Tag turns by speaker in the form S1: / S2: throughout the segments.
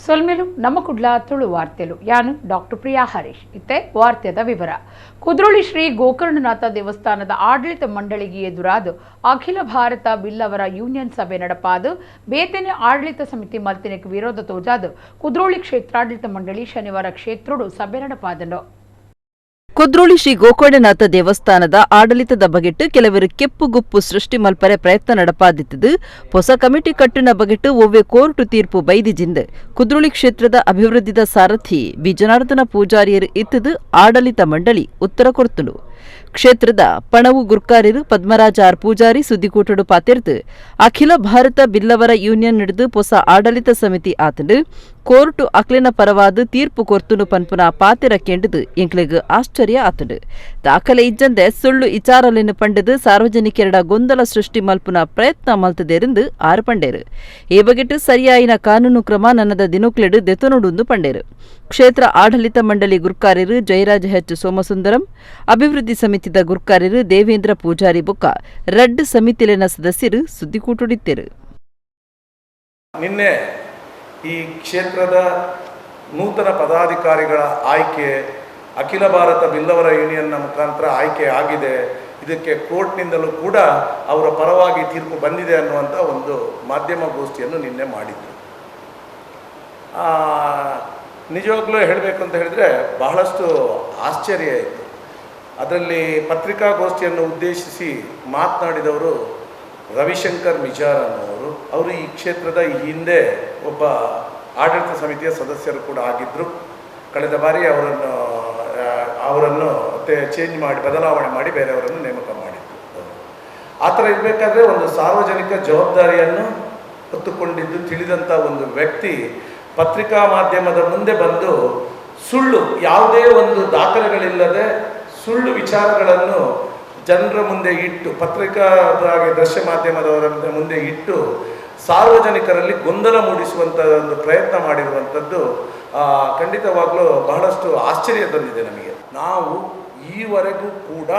S1: ಸೊಲ್ಮೆಲು ನಮ್ಮ ಕುಡ್ಲ ತುಳು ವಾರ್ತೆಲು. ಯಾನು ಡಾಕ್ಟರ್ ಪ್ರಿಯಾ ಹರೀಶ್. ಇತ್ತೆ ವಾರ್ತೆದ ವಿವರ. ಕುದ್ರೋಳಿ ಶ್ರೀ ಗೋಕರ್ಣನಾಥ ದೇವಸ್ಥಾನದ ಆಡಳಿತ ಮಂಡಳಿಗೆ ಎದುರಾದ ಅಖಿಲ ಭಾರತ ಬಿಲ್ಲವರ ಯೂನಿಯನ್ ಸಭೆ ನಡಪಾದು ಬೇತನೆ ಆಡಳಿತ ಸಮಿತಿ ಮಲ್ತಿನಕ್ಕೆ ವಿರೋಧ ತೋಜಾದು ಕುದ್ರೋಳಿ ಕ್ಷೇತ್ರಾಡಳಿತ ಮಂಡಳಿ ಶನಿವಾರ ಕ್ಷೇತ್ರೋಡು ಸಭೆ ನಡಪಾದನು.
S2: ಕುದ್ರೋಳಿ ಶ್ರೀ ಗೋಕರ್ಣನಾಥ ದೇವಸ್ಥಾನದ ಆಡಳಿತದ ಬಗೆಟ್ ಕೆಲವರು ಕೆಪ್ಪು ಗುಪ್ಪು ಸೃಷ್ಟಿ ಮಲ್ಪರೆ ಪ್ರಯತ್ನ ನಡಪಾದಿತ್ತದು. ಹೊಸ ಕಮಿಟಿ ಕಟ್ಟಿನ ಬಗೆಟ್ ಒವ್ವೆ ಕೋರ್ಟು ತೀರ್ಪು ಬೈದಿಜಿಂದ್ ಕುದ್ರೋಳಿ ಕ್ಷೇತ್ರದ ಅಭಿವೃದ್ಧಿದ ಸಾರಥಿ ಬಿ ಜನಾರ್ದನ ಪೂಜಾರಿಯರು ಇತ್ತದು ಆಡಳಿತ ಮಂಡಳಿ ಉತ್ತರ ಕೊರ್ತುಂಡು. ಕ್ಷೇತ್ರದ ಪಣವು ಗುರ್ಕಾರ್ಯರು ಪದ್ಮರಾಜ ಆರ್ ಪೂಜಾರಿ ಸುದ್ದಿಕೂಟಡು ಪಾತೆರ್ದು ಅಖಿಲ ಭಾರತ ಬಿಲ್ಲವರ ಯೂನಿಯನ್ ನಡೆದು ಹೊಸ ಆಡಳಿತ ಸಮಿತಿ ಆತಂಡು ಕೋರ್ಟು ಅಕ್ಲಿನ ಪರವಾದ ತೀರ್ಪು ಕೊರ್ತುನು ಪನ್ಪುನ ಪಾತೆರ ಕೆಂಡದು ಎಂಕ್ಲೆಗ್ ಆಶ್ಚರ್ಯ ಆತಂಡು. ದಾಖಲೆ ಇಜ್ಜಂದೆ ಸುಳ್ಳು ಇಚಾರಲೆನ್ ಪಂಡದು ಸಾರ್ವಜನಿಕರಡ ಗೊಂದಲ ಸೃಷ್ಟಿ ಮಲ್ಪುನ ಪ್ರಯತ್ನ ಮಲ್ತದೆರೆಂದು ಆರು ಪಂಡೇರು. ಈ ಬಗೆಟ್ ಸರಿಯಾಯಿನ ಕಾನೂನು ಕ್ರಮ ನನ್ನದ ದಿನೊಕ್ಲೆಡು ದೆತೊನುಡುಂದು ಪಂಡೇರು. ಕ್ಷೇತ್ರ ಆಡಳಿತ ಮಂಡಳಿ ಗುರ್ಕಾರ್ಯರು ಜಯರಾಜ ಹೆಚ್ ಸೋಮಸುಂದರಂ, ಅಭಿವೃದ್ಧಿ ಸಮಿತಿದ ಗುರ್ಕಾರ್ಯರು ದೇವೇಂದ್ರ ಪೂಜಾರಿ ಬೊಕ್ಕ ರಡ್ಡ್ ಸಮಿತಿಲೆನ ಸದಸ್ಯರು ಸುದ್ದಿಕೂಟುಡಿತ್ತೇರು.
S3: ನಿನ್ನೆ ಈ ಕ್ಷೇತ್ರದ ನೂತನ ಪದಾಧಿಕಾರಿಗಳ ಆಯ್ಕೆ ಅಖಿಲ ಭಾರತ ಬಿಲ್ಲವರ ಯೂನಿಯನ್ನ ಮುಖಾಂತರ ಆಯ್ಕೆ ಆಗಿದೆ, ಇದಕ್ಕೆ ಕೋರ್ಟ್ನಿಂದಲೂ ಕೂಡ ಅವರ ಪರವಾಗಿ ತೀರ್ಪು ಬಂದಿದೆ ಅನ್ನುವಂಥ ಒಂದು ಮಾಧ್ಯಮ ಗೋಷ್ಠಿಯನ್ನು ನಿನ್ನೆ ಮಾಡಿದ್ರು. ನಿಜವಾಗ್ಲೂ ಹೇಳಬೇಕು ಅಂತ ಹೇಳಿದರೆ ಬಹಳಷ್ಟು ಆಶ್ಚರ್ಯ ಇತ್ತು. ಅದರಲ್ಲಿ ಪತ್ರಿಕಾಗೋಷ್ಠಿಯನ್ನು ಉದ್ದೇಶಿಸಿ ಮಾತನಾಡಿದವರು ರವಿಶಂಕರ್ ಮಿಜಾರ್ ಅನ್ನುವರು. ಅವರು ಈ ಕ್ಷೇತ್ರದ ಈ ಹಿಂದೆ ಒಬ್ಬ ಆಡಳಿತ ಸಮಿತಿಯ ಸದಸ್ಯರು ಕೂಡ ಆಗಿದ್ದರು. ಕಳೆದ ಬಾರಿ ಅವರನ್ನು ಅವರನ್ನು ಮತ್ತೆ ಚೇಂಜ್ ಮಾಡಿ, ಬದಲಾವಣೆ ಮಾಡಿ ಬೇರೆಯವರನ್ನು ನೇಮಕ ಮಾಡಿದ್ರು. ಆ ಥರ ಇರಬೇಕಾದ್ರೆ ಒಂದು ಸಾರ್ವಜನಿಕ ಜವಾಬ್ದಾರಿಯನ್ನು ಹೊತ್ತುಕೊಂಡಿದ್ದು ತಿಳಿದಂಥ ಒಂದು ವ್ಯಕ್ತಿ ಪತ್ರಿಕಾ ಮಾಧ್ಯಮದ ಮುಂದೆ ಬಂದು ಸುಳ್ಳು, ಯಾವುದೇ ಒಂದು ದಾಖಲೆಗಳಿಲ್ಲದೆ ಸುಳ್ಳು ವಿಚಾರಗಳನ್ನು ಜನರ ಮುಂದೆ ಇಟ್ಟು, ಪತ್ರಿಕಾ ಹಾಗೆ ದೃಶ್ಯ ಮಾಧ್ಯಮದವರ ಮುಂದೆ ಇಟ್ಟು ಸಾರ್ವಜನಿಕರಲ್ಲಿ ಗೊಂದಲ ಮೂಡಿಸುವಂಥ ಒಂದು ಪ್ರಯತ್ನ ಮಾಡಿರುವಂಥದ್ದು ಖಂಡಿತವಾಗಲೂ ಬಹಳಷ್ಟು ಆಶ್ಚರ್ಯ ತಂದಿದೆ ನಮಗೆ. ನಾವು ಈವರೆಗೂ ಕೂಡ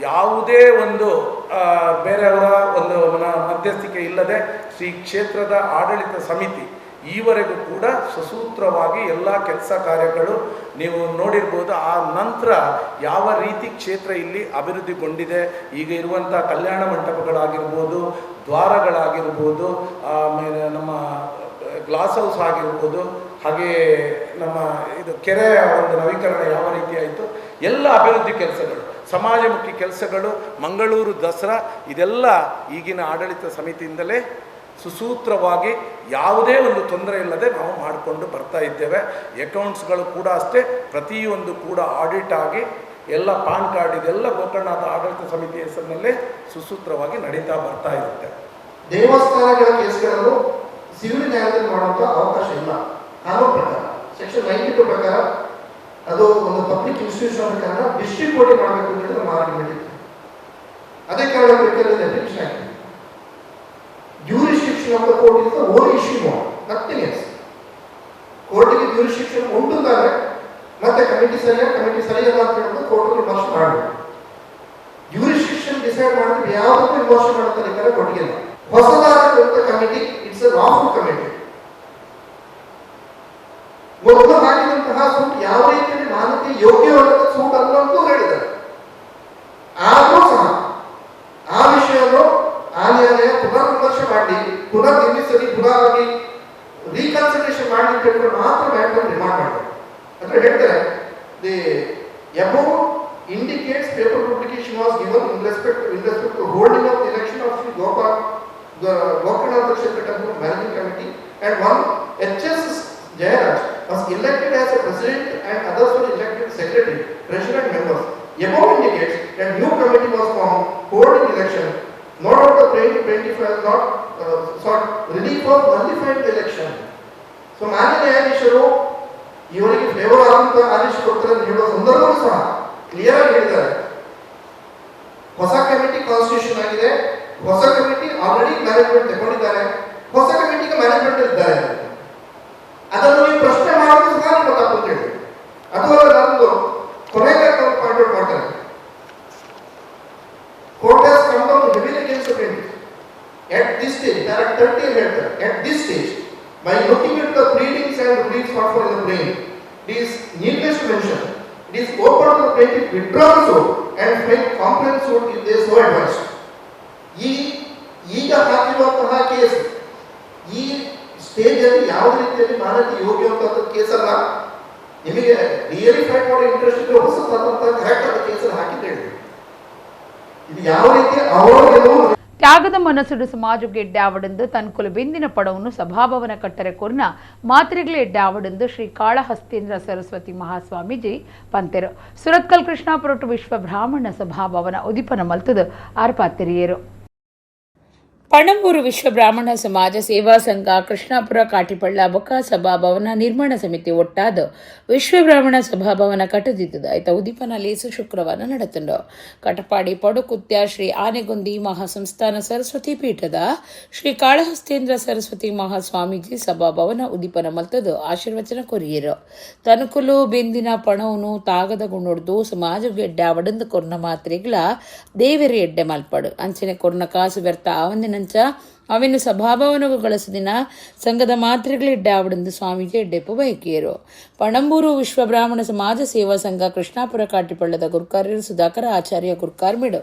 S3: ಯಾವುದೇ ಒಂದು ಬೇರೆಯವರ ಒಂದು ಮಧ್ಯಸ್ಥಿಕೆ ಇಲ್ಲದೆ ಶ್ರೀ ಕ್ಷೇತ್ರದ ಆಡಳಿತ ಸಮಿತಿ ಈವರೆಗೂ ಕೂಡ ಸುಸೂತ್ರವಾಗಿ ಎಲ್ಲ ಕೆಲಸ ಕಾರ್ಯಗಳು ನೀವು ನೋಡಿರ್ಬೋದು. ಆ ನಂತರ ಯಾವ ರೀತಿ ಕ್ಷೇತ್ರ ಇಲ್ಲಿ ಅಭಿವೃದ್ಧಿಗೊಂಡಿದೆ, ಈಗ ಇರುವಂಥ ಕಲ್ಯಾಣ ಮಂಟಪಗಳಾಗಿರ್ಬೋದು, ದ್ವಾರಗಳಾಗಿರ್ಬೋದು, ಆಮೇಲೆ ನಮ್ಮ ಗ್ಲಾಸ್ ಹೌಸ್ ಆಗಿರ್ಬೋದು, ಹಾಗೆಯೇ ನಮ್ಮ ಇದು ಕೆರೆಯ ಒಂದು ನವೀಕರಣ ಯಾವ ರೀತಿ ಆಯಿತು, ಎಲ್ಲ ಅಭಿವೃದ್ಧಿ ಕೆಲಸಗಳು, ಸಮಾಜಮುಖಿ ಕೆಲಸಗಳು, ಮಂಗಳೂರು ದಸರಾ, ಇದೆಲ್ಲ ಈಗಿನ ಆಡಳಿತ ಸಮಿತಿಯಿಂದಲೇ ಸುಸೂತ್ರವಾಗಿ ಯಾವುದೇ ಒಂದು ತೊಂದರೆ ಇಲ್ಲದೆ ನಾವು ಮಾಡಿಕೊಂಡು ಬರ್ತಾ ಇದ್ದೇವೆ. ಅಕೌಂಟ್ಸ್ಗಳು ಕೂಡ ಅಷ್ಟೇ, ಪ್ರತಿಯೊಂದು ಕೂಡ ಆಡಿಟ್ ಆಗಿ ಎಲ್ಲ ಪಾನ್ ಕಾರ್ಡ್ ಇದೆಲ್ಲ ಗೋಕರ್ಣನಾಥ ಆಡಳಿತ ಸಮಿತಿ ಹೆಸರಿನಲ್ಲೇ ಸುಸೂತ್ರವಾಗಿ ನಡೀತಾ ಬರ್ತಾ ಇರುತ್ತೆ.
S4: ದೇವಸ್ಥಾನಗಳ ಕೇಸ್ಗಳನ್ನು ಸಿವಿಲ್ ನ್ಯಾಯಾಲಯದಲ್ಲಿ ಮಾಡುವಂಥ ಅವಕಾಶ ಇಲ್ಲ. ಕಾನೂನು ಪ್ರಕಾರ ಸೆಕ್ಷನ್ 92 ಪ್ರಕಾರ ಅದು ಒಂದು ಪಬ್ಲಿಕ್ ಇನ್ಸ್ಟಿಟ್ಯೂಷನ್ ಕಾರಣ ಡಿಸ್ಟ್ರಿಕ್ಟ್ ಕೋರ್ಟ್ ಮಾಡಬೇಕು ಅಂತ ನಮ್ಮ ಆರ್ಗ್ಯುಮೆಂಟ್ ಇತ್ತು. ಅದೇ ಕಾರಣಕ್ಕೆ ಅಪ್ಲಿಕೇಶನ್ ಆಗಿದೆ. Jurisdiction of the court is the only issue, nothing else. ಕೋರ್ಟಿಗೆ ಜ್ಯೂರಿಸ್ಡಿಕ್ಷನ್ ಉಂಟು ಅಂತಾದ್ರೆ ಮತ್ತೆ ಕಮಿಟಿ ಸರಿಯಾ ಕಮಿಟಿ ಸರಿಯಲ್ಲ ಅಂತ ಹೇಳ್ಬಿಟ್ಟು ಕೋರ್ಟ್ ವಿಮರ್ಶೆ ಮಾಡಬೇಕು. ಜ್ಯೂರಿಸ್ಡಿಕ್ಷನ್ ಡಿಸೈಡ್ ಮಾಡಿದ್ರೆ ಯಾವುದಕ್ಕೂ ವಿಮರ್ಶೆ ಮಾಡುವಂತ ಅಧಿಕಾರ ಕೋರ್ಟಿಗೆ ಇಲ್ಲ. ಹೊಸದಾದ committee, it's a lawful committee. ಮೊದಲು ಹಾಕಿದಂತಹ ಸೂಟ್ ಯಾವ ರೀತಿಯಲ್ಲಿ ಮಾನ್ಯತೆ ಯೋಗ್ಯವಾದ ಸೂಟ್ ಅಲ್ಲ ಅಂತಲೂ ಹೇಳಿದ್ದಾರೆ. ಆದರೂ ಸಹ ಆ ವಿಷಯವನ್ನು ಆ ನ್ಯಾಯಾಲಯ ಪುನರ್ ವಿಮರ್ಶೆ ಮಾಡಿ, ಪುನರ್ ನಿರ್ಮಿಸಲಿ, ಪುನಃ ಆಗಿ ರೀಕನ್ಸಿಡರೇಷನ್ ಮಾಡಲಿ ಅಂತ ಹೇಳ್ಕೊಂಡು ಮಾತ್ರ ಮ್ಯಾಟರ್ ರಿಮಾಂಡ್ ಮಾಡಿದ್ದಾರೆ. ಅಂದ್ರೆ ಹೇಳ್ತಾರೆ, the above indicates paper publication was given in respect to holding of the election of Sri Gopal the Gokarnatha Kshetra Temple Managing Committee, and one H.S. Jayaraj was elected as a president and others were elected secretary, treasurer and members. Above indicates that new committee was formed holding election. Not of the plaintiff has not sought relief of nullifying the election. So ಮಾನ್ಯ ನ್ಯಾಯಾಧೀಶರು ಇವರಿಗೆ favour ಆದಂತ ಆದೇಶ ಕೊಡ್ತಾರೆ ಅಂತ ಹೇಳುವ ಸಂದರ್ಭವೂ ಸಹ clear ಆಗಿ ಹೇಳಿದ್ದಾರೆ. ಹೊಸ ಕಮಿಟಿ ಕಾನ್ಸ್ಟಿಟ್ಯೂಷನ್ ಆಗಿದೆ, ಹೊಸ ಕಮಿಟಿ ಆಲ್ರೆಡಿ ಮ್ಯಾನೇಜ್ಮೆಂಟ್ ತಗೊಂಡಿದ್ದಾರೆ, ಹೊಸ ಕಮಿಟಿಗೆ ಮ್ಯಾನೇಜ್ಮೆಂಟ್ ಇದ್ದಾರೆ. ಅದನ್ನು ನೀವು ಪ್ರಶ್ನೆ ಮಾಡೋದು ಸಹ ನಿಮ್ಮ ತಪ್ಪು ಅಂತ ಹೇಳಿ. ಅದು ಅಲ್ಲ, ನಮ್ದು ಕೊನೆಗೆ ಪಾಯಿಂಟ್ ಔಟ್ ಮಾಡ್ತಾರೆ. Court has come down heavily against the plaintiff. At this stage, para 30 ಹೇಳ್ತಾರೆ, at this stage, by looking at the pleadings and and relief sought for in the plaint. It is needless to mention, it is open to the plaintiff withdraw the suit and file complaint suit if they so advised. ಈ ಈಗ ಹಾಕಿರುವಂತಹ case ಈ stage ಅಲ್ಲಿ ಯಾವ ರೀತಿಯಲ್ಲಿ ಮಾನ್ಯತೆ ಯೋಗ್ಯವಂತ case ಅಲ್ಲ. ನಿಮಗೆ really fight ಮಾಡೋ ಇಂಟ್ರೆಸ್ಟ್ ಇದ್ರೆ ಹೊಸದಾದಂತಹ ಕರೆಕ್ಟ್ ಆದ ಕೇಸನ್ನು ಹಾಕಿದ್ದು ಹೇಳಿ. ಇದು ಯಾವ ರೀತಿ ಅವರ ಗೆಲುವು.
S1: ತ್ಯಾಗದ ಮನಸ್ಸುಡು ಸಮಾಜಕ್ಕೆ ಎಡ್ಡಾವಡೆಂದು ತನ್ಕುಲು ಬೆಂದಿನ ಪಡವನ್ನು ಸಭಾಭವನ ಕಟ್ಟರೆ ಕೊರ್ನ ಮಾತ್ರೆಗಳು ಎಡ್ಡಾವಡೆಂದು ಶ್ರೀ ಕಾಳಹಸ್ತೇಂದ್ರ ಸರಸ್ವತಿ ಮಹಾಸ್ವಾಮೀಜಿ ಪಂತೆರು. ಸುರತ್ಕಲ್ ಕೃಷ್ಣಾಪುರಟು ವಿಶ್ವ ಬ್ರಾಹ್ಮಣ ಸಭಾಭವನ ಉದಿಪನ ಮಲ್ತದು ಆರ್ಪಾತೆರಿಯರು. ಪಣಂಬೂರು ವಿಶ್ವ ಬ್ರಾಹ್ಮಣ ಸಮಾಜ ಸೇವಾ ಸಂಘ ಕೃಷ್ಣಾಪುರ ಕಾಟಿಪಳ್ಳ ಬೊಕ್ಕ ಸಭಾಭವನ ನಿರ್ಮಾಣ ಸಮಿತಿ ಒಟ್ಟಾದ ವಿಶ್ವ ಬ್ರಾಹ್ಮಣ ಸಭಾಭವನ ಕಟ್ಟದಿದ್ದದ ಆಯ್ತ ಉದೀಪನ ಲೇಸು ಶುಕ್ರವಾರ ನಡೆತುಂಡು. ಕಟಪಾಡಿ ಪಡುಕುತ್ಯ ಶ್ರೀ ಆನೆಗುಂದಿ ಮಹಾಸಂಸ್ಥಾನ ಸರಸ್ವತಿ ಪೀಠದ ಶ್ರೀ ಕಾಳಹಸ್ತೇಂದ್ರ ಸರಸ್ವತಿ ಮಹಾಸ್ವಾಮೀಜಿ ಸಭಾಭವನ ಉದೀಪನ ಮಲ್ತದು ಆಶೀರ್ವಚನ ಕೊರಿಯರು. ತನುಕುಲು ಬೆಂದಿನ ಪಣವನು ತಾಗದ ಗುಣೊಡ್ದು ಸಮಾಜಕ್ಕೆ ಎಡ್ಡೆ ಅವಡಂದು ಕೊರ್ನ ಮಾತ್ರೆಗಳ ದೇವೆರೆ ಎಡ್ಡೆ ಮಲ್ಪಡು. ಅಂಚನೆ ಕೊರ್ನ ಕಾಸು ವ್ಯರ್ಥ ಆವಂದಿನಂಚ ಅವಿನ ಸಭಾಭವನಗೂ ಗಳಸುದಿನ ಸಂಘದ ಮಾತ್ರೆಗಳಿಡ್ಡೆ ಆವಡೆಂದು ಸ್ವಾಮೀಜಿ ಎಡ್ಡೆಪ್ಪು ಬಯಕಿಯರು. ಪಣಂಬೂರು ವಿಶ್ವ ಬ್ರಾಹ್ಮಣ ಸಮಾಜ ಸೇವಾ ಸಂಘ ಕೃಷ್ಣಾಪುರ ಕಾಟಿಪಳ್ಳದ ಗುರ್ಕಾರ್ಯರು ಸುಧಾಕರ ಆಚಾರ್ಯ ಗುರ್ಕಾರ್ಮಿಡು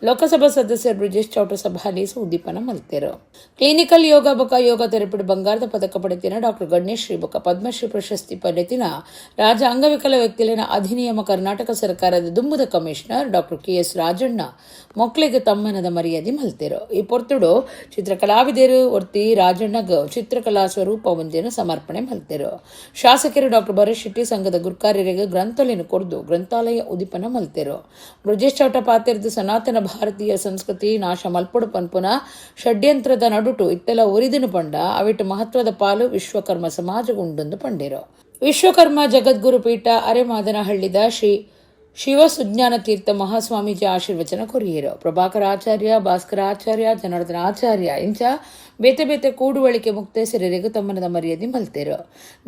S1: ಲೋಕಸಭಾ ಸದಸ್ಯರು ಬ್ರಿಜೇಶ್ ಚೌಟ ಸಭಾಲೇಸು ಉದ್ದೀಪನ ಮಲ್ತೆರು. ಕ್ಲಿನಿಕಲ್ ಯೋಗ ಬೊಕ ಯೋಗ ಥೆರಪಿಡ್ ಬಂಗಾರದ ಪದಕ ಪಡೆತಿನ ಡಾಕ್ಟರ್ ಗಣೇಶ್ ಶ್ರೀ ಬೊಕ ಪದ್ಮಶ್ರೀ ಪ್ರಶಸ್ತಿ ಪಡೆತಿನ ರಾಜ್ಯ ಅಂಗವಿಕಲ ವ್ಯಕ್ತಿಲಿನ ಅಧಿನಿಯಮ ಕರ್ನಾಟಕ ಸರ್ಕಾರದ ದುಂಬುದ commissioner doctor KS Rajanna ಮೊಕ್ಲೆಗ್ ತಮ್ಮನದ ಮರ್ಯಾದೆ ಮಲ್ತೆರು. ಈ ಪೊರ್ತುಡು ಚಿತ್ರಕಲಾವಿದರು ಒರ್ತಿ ರಾಜಣ್ಣಗ್ ಚಿತ್ರಕಲಾ ಸ್ವರೂಪ ಒಂಜೆನ್ ಸಮರ್ಪಣೆ ಮಲ್ತೆರು. ಶಾಸಕರು ಡಾಕ್ಟರ್ ಭರತ್ ಶೆಟ್ಟಿ ಸಂಘದ ಗುರ್ಕಾರ್ಯರಿಗೆ ಗ್ರಂಥಾಲಯನು ಕೊರ್ದು ಗ್ರಂಥಾಲಯ ಉದಿಪನ ಮಲ್ತೆರು. ಬ್ರಜೇಶ್ ಚೌಟ ಪಾತೆರ್ದು ಸನಾತನ ಭಾರತೀಯ ಸಂಸ್ಕೃತಿ ನಾಶ ಮಲ್ಪೊಡು ಪನ್ಪುನ ಷಡ್ಯಂತ್ರದ ನಡುಟು ಇತ್ತೆಲ ಒರಿದಿನ ಪಂಡ ಅವಿಟ್ಟು ಮಹತ್ವದ ಪಾಲು ವಿಶ್ವಕರ್ಮ ಸಮಾಜಗುಂಡೊಂದು ಪಂಡಿರು. ವಿಶ್ವಕರ್ಮ ಜಗದ್ಗುರು ಪೀಠ ಅರೆಮಾದನಹಳ್ಳಿದ ಶ್ರೀ ಶಿವ ಸುಜ್ಞಾನ ತೀರ್ಥ ಮಹಾಸ್ವಾಮೀಜಿ ಆಶೀರ್ವಚನ ಕೊರಿಯರು. ಪ್ರಭಾಕರ ಆಚಾರ್ಯ, ಭಾಸ್ಕರ ಆಚಾರ್ಯ, ಜನಾರ್ದನ ಆಚಾರ್ಯ ಇಂಚ ಬೇತೆ ಬೇತೆ ಕೂಡುವಳಿಕೆ ಮುಕ್ತೇಸರರಿಗೆ ತಮ್ಮನದ ಮರ್ಯಾದೆ ಮಲ್ತೆರು.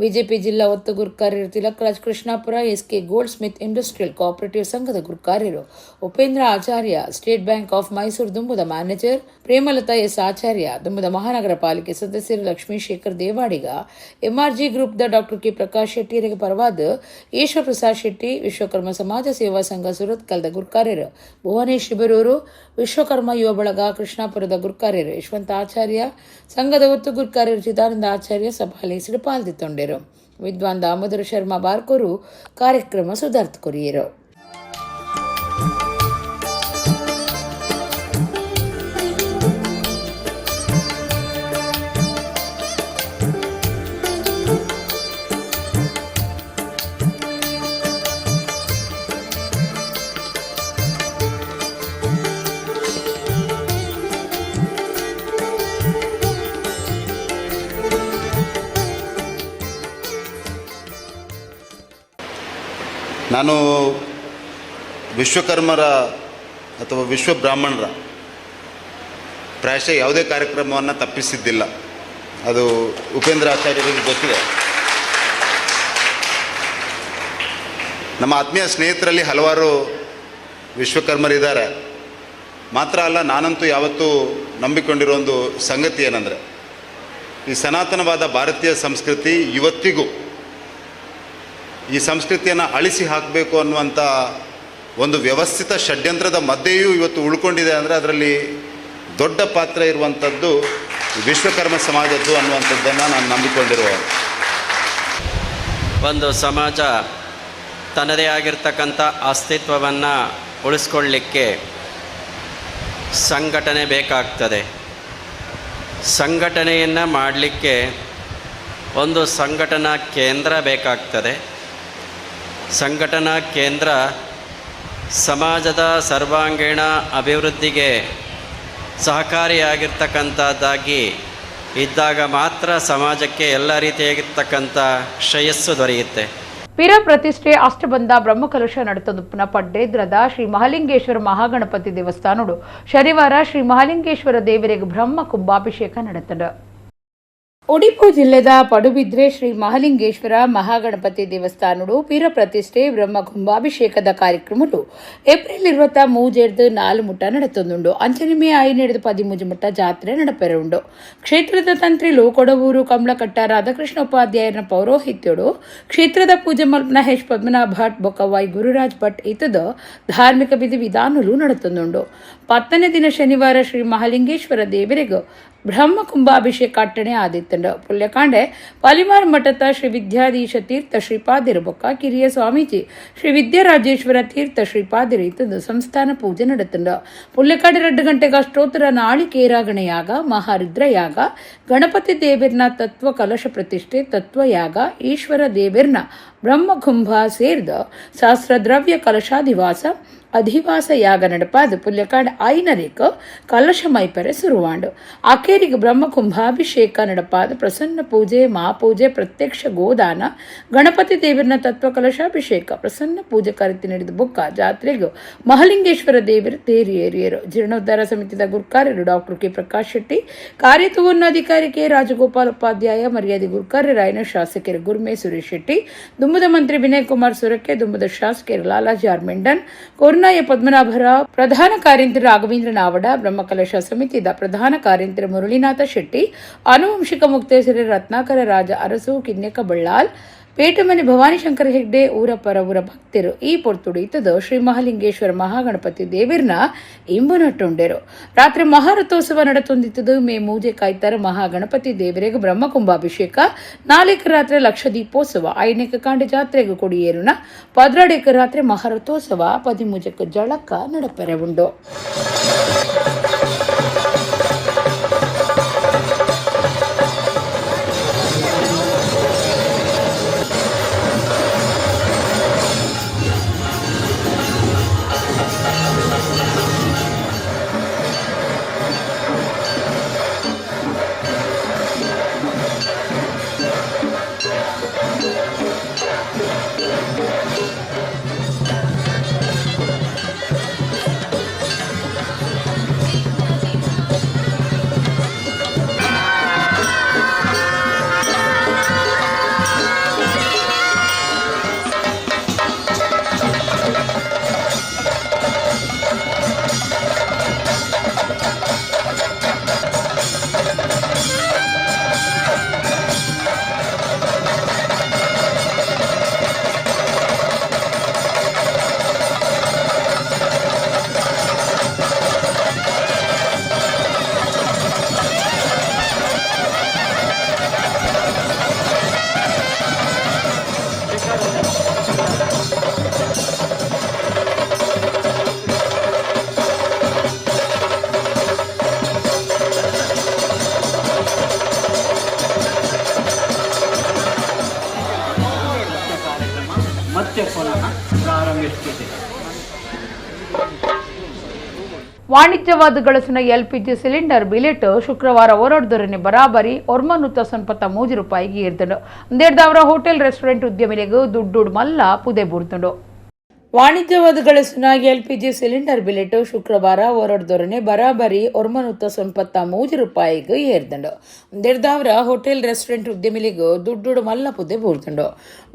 S1: ಬಿಜೆಪಿ ಜಿಲ್ಲಾ ಒತ್ತು ಗುರ್ಕಾರ್ಯರು ತಿಲಕರಾಜ್ Krishnapura, SK gold Smith industrial cooperative ಸಂಘದ ಗುರ್ಕಾರ್ಯರು ಉಪೇಂದ್ರ ಆಚಾರ್ಯ, state bank of Mysuru ದುಂಬುದ manager Premalatha S ಆಚಾರ್ಯ, ದುಂಬುದ ಮಹಾನಗರ ಪಾಲಿಕೆ ಸದಸ್ಯರು ಲಕ್ಷ್ಮೀ ಶೇಖರ್ ದೇವಾಡಿಗ, ಎಂಆರ್ಜಿ ಗ್ರೂಪ್ದ ಡಾಕ್ಟರ್ ಕೆ ಪ್ರಕಾಶ್ ಶೆಟ್ಟಿಯರಿಗೆ ಪರವಾದ ಈಶ್ವರ ಪ್ರಸಾದ್ ಶೆಟ್ಟಿ, ವಿಶ್ವಕರ್ಮ ಸಮಾಜ ಸೇವಾ ಸಂಘ ಸುರತ್ಕಲ್ದ ಗುರ್ಕಾರ್ಯರು ಭುವನೇಶ್ ಶಿಬರೂರು, ವಿಶ್ವಕರ್ಮ ಯುವ ಬಳಗ ಕೃಷ್ಣಾಪುರದ ಗುರ್ಕಾರ್ಯರು ಯಶವಂತ ಆಚಾರ್ಯ, ಸಂಘದ ಒತ್ತು ಗುರ್ಕಾರ್ಯರು ಚಿದಾನಂದ ಆಚಾರ್ಯ ಸಭಾಲೇಸಿಡು ಪಾಲ್ದಿತ್ತೊಂಡೆರು. ವಿದ್ವಾನ್ ದಾಮೋದರ ಶರ್ಮಾ ಬಾರ್ಕೋರು ಕಾರ್ಯಕ್ರಮ ಸುಧಾರ್ಥ ಕೊರಿಯರು.
S5: ನಾನು ವಿಶ್ವಕರ್ಮರ ಅಥವಾ ವಿಶ್ವ ಬ್ರಾಹ್ಮಣರ ಪ್ರಾಯಶಃ ಯಾವುದೇ ಕಾರ್ಯಕ್ರಮವನ್ನು ತಪ್ಪಿಸಿದ್ದಿಲ್ಲ. ಅದು ಉಪೇಂದ್ರ ಆಚಾರ್ಯರಿಗೆ ಗೊತ್ತಿದೆ. ನಮ್ಮ ಆತ್ಮೀಯ ಸ್ನೇಹಿತರಲ್ಲಿ ಹಲವಾರು ವಿಶ್ವಕರ್ಮರಿದ್ದಾರೆ. ಮಾತ್ರ ಅಲ್ಲ, ನಾನಂತೂ ಯಾವತ್ತೂ ನಂಬಿಕೊಂಡಿರೋ ಒಂದು ಸಂಗತಿ ಏನಂದರೆ, ಈ ಸನಾತನವಾದ ಭಾರತೀಯ ಸಂಸ್ಕೃತಿ ಇವತ್ತಿಗೂ ಈ ಸಂಸ್ಕೃತಿಯನ್ನು ಅಳಿಸಿ ಹಾಕಬೇಕು ಅನ್ನುವಂಥ ಒಂದು ವ್ಯವಸ್ಥಿತ ಷಡ್ಯಂತ್ರದ ಮಧ್ಯೆಯೂ ಇವತ್ತು ಉಳ್ಕೊಂಡಿದೆ ಅಂದರೆ ಅದರಲ್ಲಿ ದೊಡ್ಡ ಪಾತ್ರ ಇರುವಂಥದ್ದು ವಿಶ್ವಕರ್ಮ ಸಮಾಜದ್ದು ಅನ್ನುವಂಥದ್ದನ್ನು ನಾನು ನಂಬಿಕೊಂಡಿರುವ
S6: ಒಂದು ಸಮಾಜ ತನ್ನದೇ ಆಗಿರ್ತಕ್ಕಂಥ ಅಸ್ತಿತ್ವವನ್ನು ಉಳಿಸ್ಕೊಳ್ಳಿಕ್ಕೆ ಸಂಘಟನೆ ಬೇಕಾಗ್ತದೆ. ಸಂಘಟನೆಯನ್ನು ಮಾಡಲಿಕ್ಕೆ ಒಂದು ಸಂಘಟನಾ ಕೇಂದ್ರ ಬೇಕಾಗ್ತದೆ. ಸಂಘಟನಾ ಕೇಂದ್ರ ಸಮಾಜದ ಸರ್ವಾಂಗೀಣ ಅಭಿವೃದ್ಧಿಗೆ ಸಹಕಾರಿಯಾಗಿರ್ತಕ್ಕಂಥದ್ದಾಗಿ ಇದ್ದಾಗ ಮಾತ್ರ ಸಮಾಜಕ್ಕೆ ಎಲ್ಲ ರೀತಿಯಾಗಿರ್ತಕ್ಕಂಥ ಶ್ರೇಯಸ್ಸು ದೊರೆಯುತ್ತೆ.
S1: ಪಿರ ಪ್ರತಿಷ್ಠೆ ಅಷ್ಟಬಂಧ ಬ್ರಹ್ಮಕಲಶ ನಡೆತದುಪ್ಪನ ಪಡ್ಡೇದ್ರದ ಶ್ರೀ ಮಹಾಲಿಂಗೇಶ್ವರ ಮಹಾಗಣಪತಿ ದೇವಸ್ಥಾನಡು ಶನಿವಾರ ಶ್ರೀ ಮಹಾಲಿಂಗೇಶ್ವರ ದೇವರಿಗೆ ಬ್ರಹ್ಮ ಕುಂಭಾಭಿಷೇಕ ನಡೆತದ. ಒಡಿಪು ಜಿಲ್ಲೆದ ಪಡುಬಿದ್ರೆ ಶ್ರೀ ಮಹಾಲಿಂಗೇಶ್ವರ ಮಹಾಗಣಪತಿ ದೇವಸ್ಥಾನಡು ಪೀರ ಪ್ರತಿಷ್ಠೆ ಬ್ರಹ್ಮ ಕುಂಭಾಭಿಷೇಕದ ಕಾರ್ಯಕ್ರಮಡು ಏಪ್ರಿಲ್ 23 4 ಮುಟ್ಟ ನಡೆತೊಂದುಂಡು. ಅಂಚನೆ ಮೇ 5 13 ಮುಟ್ಟ ಜಾತ್ರೆ ನಡಪೆರೆ ಉಂಡು. ಕ್ಷೇತ್ರದ ತಂತ್ರಿಲು ಕೊಡವೂರು ಕಮಲಕಟ್ಟ ರಾಧಾಕೃಷ್ಣ ಉಪಾಧ್ಯಾಯನ ಪೌರೋಹಿತ್ಯಡು ಕ್ಷೇತ್ರದ ಪೂಜೆ ಮಲ್ಪನ ಹೆಚ್ ಪದ್ಮನಾಭ ಭಟ್ ಬೊಕ್ಕವಾಯಿ ಗುರುರಾಜ್ ಭಟ್ ಇತದ ಧಾರ್ಮಿಕ ವಿಧಿ ವಿಧಾನಲು ನಡೆತೊಂದುಂಡು. 10ನೇ ದಿನ ಶನಿವಾರ ಶ್ರೀ ಮಹಾಲಿಂಗೇಶ್ವರ ದೇವರಿಗೂ ಬ್ರಹ್ಮ ಕುಂಭಾಭಿಷೇಕ ಅಟ್ಟಣೆ ಆದಿತ್ತಂಡು. ಪುಲ್ಯಕಾಂಡೆ ಪಲಿಮಾರ್ ಮಠದ ಶ್ರೀ ವಿದ್ಯಾಧೀಶ ತೀರ್ಥ ಶ್ರೀಪಾದಿರ ಬೊಕ್ಕ ಕಿರಿಯ ಸ್ವಾಮೀಜಿ ಶ್ರೀ ವಿದ್ಯಾರಾಜೇಶ್ವರ ತೀರ್ಥ ಶ್ರೀಪಾದಿರ ಇತ್ತಂದು ಸಂಸ್ಥಾನ ಪೂಜೆ ನಡೆತಂಡು. ಪುಲ್ಯಕಾಂಡೆ 2 ಗಂಟೆಗೆ ಅಷ್ಟೋತ್ತರ ನಾಳಿಕೇರಾಗಣೆಯಾಗ ಮಹಾರುದ್ರಯಾಗ ಗಣಪತಿ ದೇವಿರ್ನ ತತ್ವ ಕಲಶ ಪ್ರತಿಷ್ಠೆ ತತ್ವಯಾಗ ಈಶ್ವರ ದೇವಿರ್ನ ಬ್ರಹ್ಮಕುಂಭ ಸೇರ್ದ ಶಾಸ್ತ್ರದ್ರವ್ಯ ಕಲಶಾಧಿವಾಸ ಅಧಿವಾಸ ಯಾಗ ನಡಪಾದ ಪುಲ್ಯಕಾಂಡ ಐನರೇಕ ಕಲಶ ಮೈಪರೆ ಸುರುವಾಂಡು. ಅಕೇರಿಗೆ ಬ್ರಹ್ಮಕುಂಭಾಭಿಷೇಕ ನಡಪಾದ ಪ್ರಸನ್ನ ಪೂಜೆ ಮಹಾಪೂಜೆ ಪ್ರತ್ಯಕ್ಷ ಗೋದಾನ ಗಣಪತಿ ದೇವರನ ತತ್ವ ಕಲಶಾಭಿಷೇಕ ಪ್ರಸನ್ನ ಪೂಜೆ ಕರೆತಿ ನಡೆದ ಬುಕ್ಕ ಜಾತ್ರೆಗೂ ಮಹಲಿಂಗೇಶ್ವರ ದೇವರು ತೇರಿ ಏರಿಯರು. ಜೀರ್ಣೋದ್ಧಾರ ಸಮಿತಿದ ಗುರ್ಕಾರ್ಯರು ಡಾಕ್ಟರ್ ಕೆ ಪ್ರಕಾಶ್ ಶೆಟ್ಟಿ, ಕಾರ್ಯತುವನ್ನಾಧಿಕಾರಿ ಕೆ ರಾಜಗೋಪಾಲ್ ಉಪಾಧ್ಯಾಯ, ಮರ್ಯಾದೆ ಗುರ್ಕಾರ್ಯರಾಯನ ಶಾಸಕರು ಗುರ್ಮೆ ಸುರೇಶ್ ಶೆಟ್ಟಿ, ದುಂಬದ ಮಂತ್ರಿ ವಿನಯ್ ಕುಮಾರ್ ಸುರಕ್ಕೆ, ದುಂಬದ ಶಾಸಕರು ಲಾಲಾಜಿ ಆರ್ ಮೆಂಡನ್, ಕೊರ್ನಾಯ ಪದ್ಮನಾಭರಾವ್, ಪ್ರಧಾನ ಕಾರ್ಯಂತ್ರಿ ರಾಘವೇಂದ್ರ ನಾವಡ, ಬ್ರಹ್ಮಕಲಶ ಸಮಿತಿದ ಪ್ರಧಾನ ಕಾರ್ಯಂತ್ರಿ ಮುರಳೀನಾಥ ಶೆಟ್ಟಿ, ಆನುವಂಶಿಕ ಮುಕ್ತೇಸರಿ ರತ್ನಾಕರ ರಾಜ ಅರಸು, ಕಿನ್ಯಕ ಬಳ್ಳಾಲ್, ಪೇಟಮನೆ ಭವಾನಿಶಂಕರ ಹೆಗ್ಡೆ, ಊರ ಪರವೂರ ಭಕ್ತರು ಈ ಪೊರ್ತುಡು ಇತ್ತದು ಶ್ರೀ ಮಹಾಲಿಂಗೇಶ್ವರ ಮಹಾಗಣಪತಿ ದೇವಿರ್ನ ಇಂಬು ನಟ್ಟುಂಡೆರು. ರಾತ್ರಿ ಮಹಾರಥೋತ್ಸವ ನಡತೊಂದಿತ್ತದು. ಮೇ 3 ಕಾಯ್ತಾರ ಮಹಾಗಣಪತಿ ದೇವರಿಗೆ ಬ್ರಹ್ಮಕುಂಭಾಭಿಷೇಕ, 4 ರಾತ್ರಿ ಲಕ್ಷ ದೀಪೋತ್ಸವ, 5 ಕಾಂಡೆ ಜಾತ್ರೆಗೆ ಕೊಡಿಯೇರುನ, 12 ರಾತ್ರಿ ಮಹಾರಥೋತ್ಸವ, 13 ಜಳಕ ನಡಪೆರೆ ಉಂಡು.
S7: ಮತ್ತೆ ಪುನಃ ಪ್ರಾರಂಭಿಸುತ್ತಿದೆ.
S1: ವಾಣಿಜ್ಯವಾದ ಗಳಸಿನ ಎಲ್ಪಿಜಿ ಸಿಲಿಂಡರ್ ಬಿಲೆಟ್ ಶುಕ್ರವಾರ ಹೊರಡ್ದೊರನೆ ಬರಾಬರಿ 193 ರೂಪಾಯಿಗೆ ಏರ್ದನು. ಅವರ ಹೋಟೆಲ್ ರೆಸ್ಟೋರೆಂಟ್ ಉದ್ಯಮಿಲಿಗೂ ದುಡ್ಡು ಮಲ್ಲ ಪುದೆ ಬೂರ್ತುಂಡು. ವಾಣಿಜ್ಯವಾದ ಗಳಸಿನ ಎಲ್ಪಿಜಿ ಸಿಲಿಂಡರ್ ಬಿಲೆಟ್ ಶುಕ್ರವಾರ ಹೊರಡ್ದೊರನೆ ಬರಾಬರಿ 193 ರೂಪಾಯಿಗೆ ಏರ್ದಂಡು. ಅವರ ಹೋಟೆಲ್ ರೆಸ್ಟೋರೆಂಟ್ ಉದ್ಯಮಿಲಿಗೂ ದುಡ್ಡು ಮಲ್ಲ ಪುದೆ ಬೂರ್ತುಂಡು.